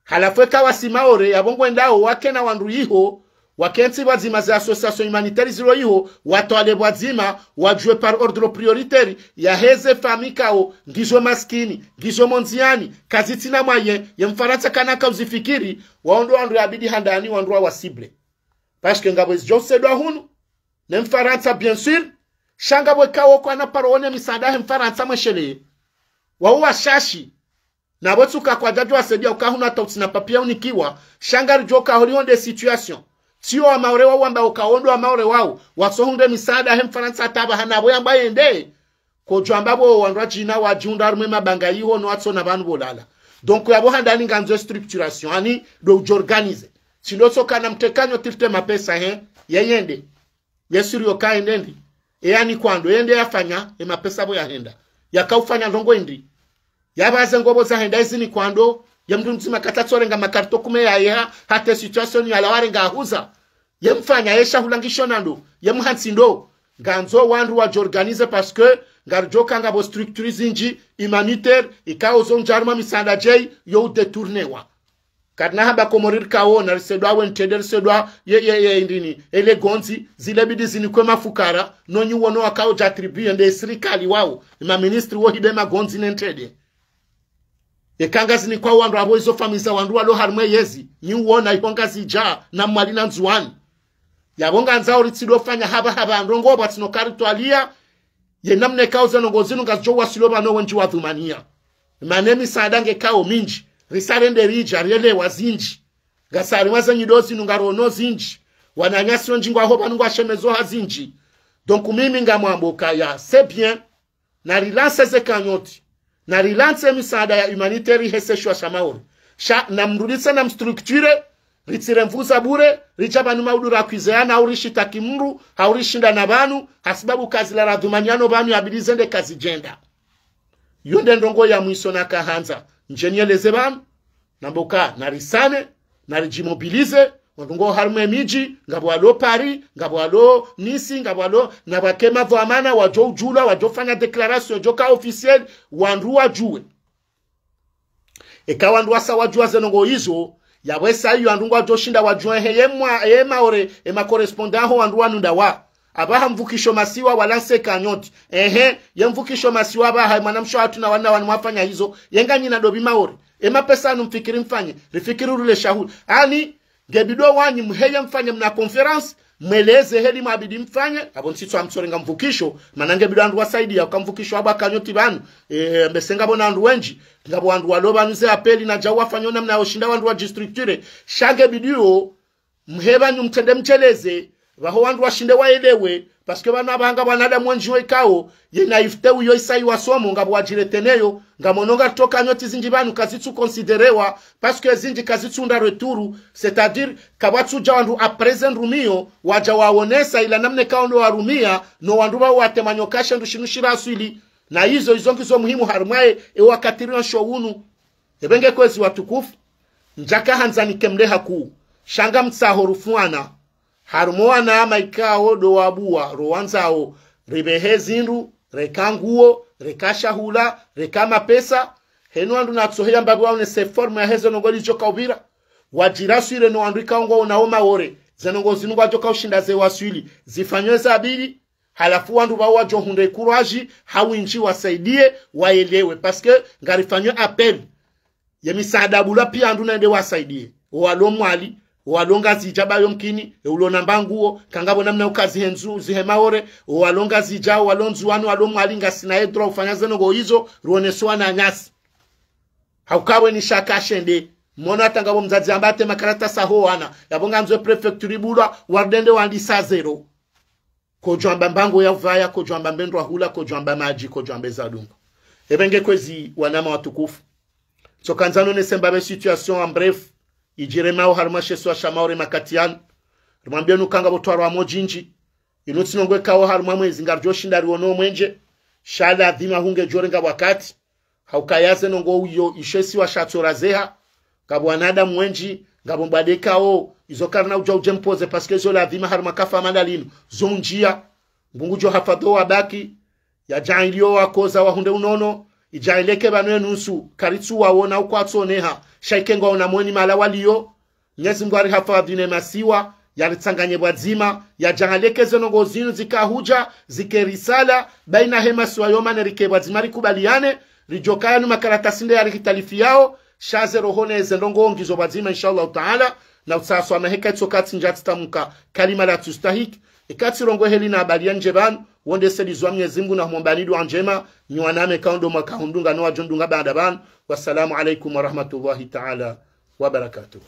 Halafu eka wasi maore, yapvo ngwendao wakena wandru iho, wakentsi pvwadzima ze association humanitaire zilo iho, watwale pvwadzima, wadjuwe par ordre prioritaire, yaheze famille kao, ngizo maskini, ngizo mondziani, kazitsina moyen, ye Mfarantsa kana ka uzifikiri, wao ndo wandru yabidi handani wandru wawa ciblé. Parce que ngapvo ezidjo usedwa hunu, ne Mfarantsa, bien sûr, Sha ngapvo ikao kwana paro wone misaada he Mfarantsa mwesheleye. Wawo washashi. Na pvo tsuka kwadjadjo wasaidia uka hunu hata utsina papier unikiwa. Sha ngaridjo ka holiho nde situation. Tsiyo wa Maore wawo wamba uka wo ndo wa Maore wawo. Watsohundre misaada he Mfarantsa hata pvaha na pvo yamba yende. Kodjwamba pvo wandru wadjina wadjihundra harumwa emabanga yiho no watsona pvanu pvo lala. Donc yapvo handani ngandzo structuration, ani ndo udjo organiser. Tsi ndo tsoka na mtekanyo tirte mapesa he, ye yende. Ye sûr yo ka yende ndi. E ani kwando, yende yafanya, e mapesa pvo yahenda. Yaka ufanya ndrongo indri. Yapvaze ngopvo zahenda ezini kwando, ye mndru mdzima katsatsorenga makarto kume yayeha, hata situation yala warenga ahuza. Ye mfanya, ye shahula ngisho nando, ye mhantsi ndo. Ngandzo wandru wadjo organiser parce que ngaridjo ka ngapvo structures zindji, humanitaires, ikao zo ndjaruma misaada djeyi, yo udétournewa. Karina hamba Komori rikao, na risaidwa we ntrende risaidwa, ye, ye, ye, indrini, ele gondzi, zile bidi zinikwe mafukara, no nyi wono wakao dja attribuer nde sirikali wawo, ma ministres wo hibe magondzi ne ntrende. Eka ngazinikwa wandru apvo izo famille za wandru walo harumwa yezi, nyi wona iho Ngazidja, na Mwali na Ndzuwani. Yapvo ngandzao ritsidofanya hapva hapva ndrongo pvwatsino karitwalia, ye namna ikao ze ndrongo zinu ngazidjo waswili pvanu wendji wadhumania. Mana emisaada ngekao mindji, risarende ridja, rielewa zindji. Ngasi harumwa ze nyido zinu ngarono zindji. Wananyasi wendji ngwaho pvanu ngwashemezo ha zindji. Donc mimi ngamwambo kaya, c'est bien, na rilanse ze cagnotte, na rilanse misaada ya humanitaire heseshwa sha Maore. Sha na mrulise na mstructure, ritsire nvu za bure, ridja pvanu maudu rakwizeana, hau rishitaki mndru, hau rishinda na pvanu, hasibabu kazi la radhumaniano pvanu yabidi zende kazidjenda. Yo nde ndrongo ya mwiso nakahandza ndjenieleze pvanu, nambo ka, na risane, na ridjimobilize, wandru ngo harumwa emidji, ngapvo walo Paris, ngapvo walo Nice, ngapvo walo, na pvwake mapvo amana, wadjo udjula, wadjo fanya déclaration, djo ka officielle, wandru wadjuwe. Eka wandru wasa wadjuwa ze ndrongo izo, yapvo esa iyo wandru ngwadjo shinda wadjuwe he ye mwa, ye Maore, ema correspondant ho wandru wanu ndawa. Apvaha Mvukisho Masiwa walanse cagnotte. Ehe, ye Mvukisho Masiwa apvaha, mwanamshe watru na wana wanu mwafanya hizo. Ye nganyina ndopvi Maore. Emapesa anu mfikiri mfanye. Rifikiri rule shahula. Ani, ngebidi wanyi mheye mfanye mna conférence. Mweleze heli mwabidi mfanye. Apvo ntsitso amtsorenga Mvukisho. Mana ngebidi wandru wasaidia uka Mvukisho apvo cagnotte pvanu. E, mbese ngapvo na wandru wendji. Ngapvo wandru walo pvanu ze appel na djau wafanye namna yo shinda wandru wadjistructure. Sha ngebidi yo mheba nyu mtrende mdjeleze, pvaho wandru washinde waelewe, parce que pvanu apvaha ngapvo wanadamu wendji wo ikao, ye naïveté uyo isa iwasomo, ngapvo wadjireteneyo, ngamono ngaritoka cagnotte zindji pvanu kazitsu considérewa, parce que zindji kazitsunda retour, c'est-à-dire, kapvatsudja wandru après ze ndrumiyo, wadja waonesa ila namna ikao ndo warumia, no wandru pvawo watemanya uka she ndru shinu shiraswili, na izo, izo ngizo muhimu harumwa ye, e wakati rienshio unu. Ebe nge kwezi watukufu, ndjaka handza nike mleha kuu, sha ngamtsaho rufwana, harumwa wana ama ikao ndo wabuwa, ro wandzao, ripvehe zindru, reka nguo, reka shahula, reka mapesa, henu wandru natsoheya mbapvi waone se forme ya heze ndrongo lidjoka upvira, wadjiraswire no wandru ikao ngwaonao Maore, ze ndrongo zinu ngwadjoka ushinda ze waswili, zifanywe zabidi, halafu wandru pvawo wadjo hundre ikuraji, ha windji wasaidie, waelewe. Parce que ngarifanywe appel. Ye misaada bulwa pia wandru nende wasaidie. Owalo Mwali, owalo Ngazidja pvayo mkini, e ulo namba nguo, kangapvo namna ukazi he ndzu, zihe Maore, owalo Ngazidja, owalo Ndzuwani, owalo Mwali, ngasina ye droit ufanya ze ndrongo izo, ruoneso wananyasi. Hauka pvwe ni shaka shende, mono hata ngapvo mdzadze amba ate makaratasi aho wana, yapvo ngandzo e préfecture ibulwa, warudende wandisa zéro. Kodjwamba mbango ya uvaya, kodjwamba mbendrwa hula, kodjwamba madji, kodjwamba ezadungu. Ebe nge kwezi wanama watukufu. Tsoka ndzano nese mbapve situation en bref, idjiremao harumwa she isiwa sha Maore makati yanu. Rimwambie nuka ngapvo twarwa mo djindji. Inu tsi ndrongo ikao harumwa mwezi ngaridjo shinda riono mwenje. Sha ladhima hu ngedjo renga wakati. Hauka ya ze ndrongo uyo ishe isiwa shatsorazeha. Ngapvo wanadamu wendji, ngapvo mbwade ikao, izo karina udja udje mpoze, parce que zo ladhima harumwa kafa mada linu. Zo undjia, Mngu ngudjo hafadhwi owabaki, yadjaanlie owakoza wahundre unono, idjaanlie ke pvanu enusu, karitsu waona ukwatsoneha, sha ike ngwaona mweni mahala waliyo, Mnyezi Mngu arihafadhwi ne masiwa, yaritsanganye pvwadzima, yadjaanlie ke ze ndrongo zinu zika hudja, zike risala, baina he masiwa yo mane rike pvwadzima rikubaliane, ridjokaya nu makaratasi nde yarihitalifiao, sha ze roho ne ze ndrongo ngizo pvwadzima, inshallah taala, na utsaswa maheka itsoka tsi ndja tsitamka, kalima la tsustahiki, Eka tsirongoa heli na habari ya ndje pvanu, wo nde selizwa Mnyezi Mungu na humomba ni dua ndjema, nyi wananya mkao ndo mwakao ndunga no wadjo ndunga baanda pvanu. Wassalamu alaikum warahmatullahi taala wabarakatuh.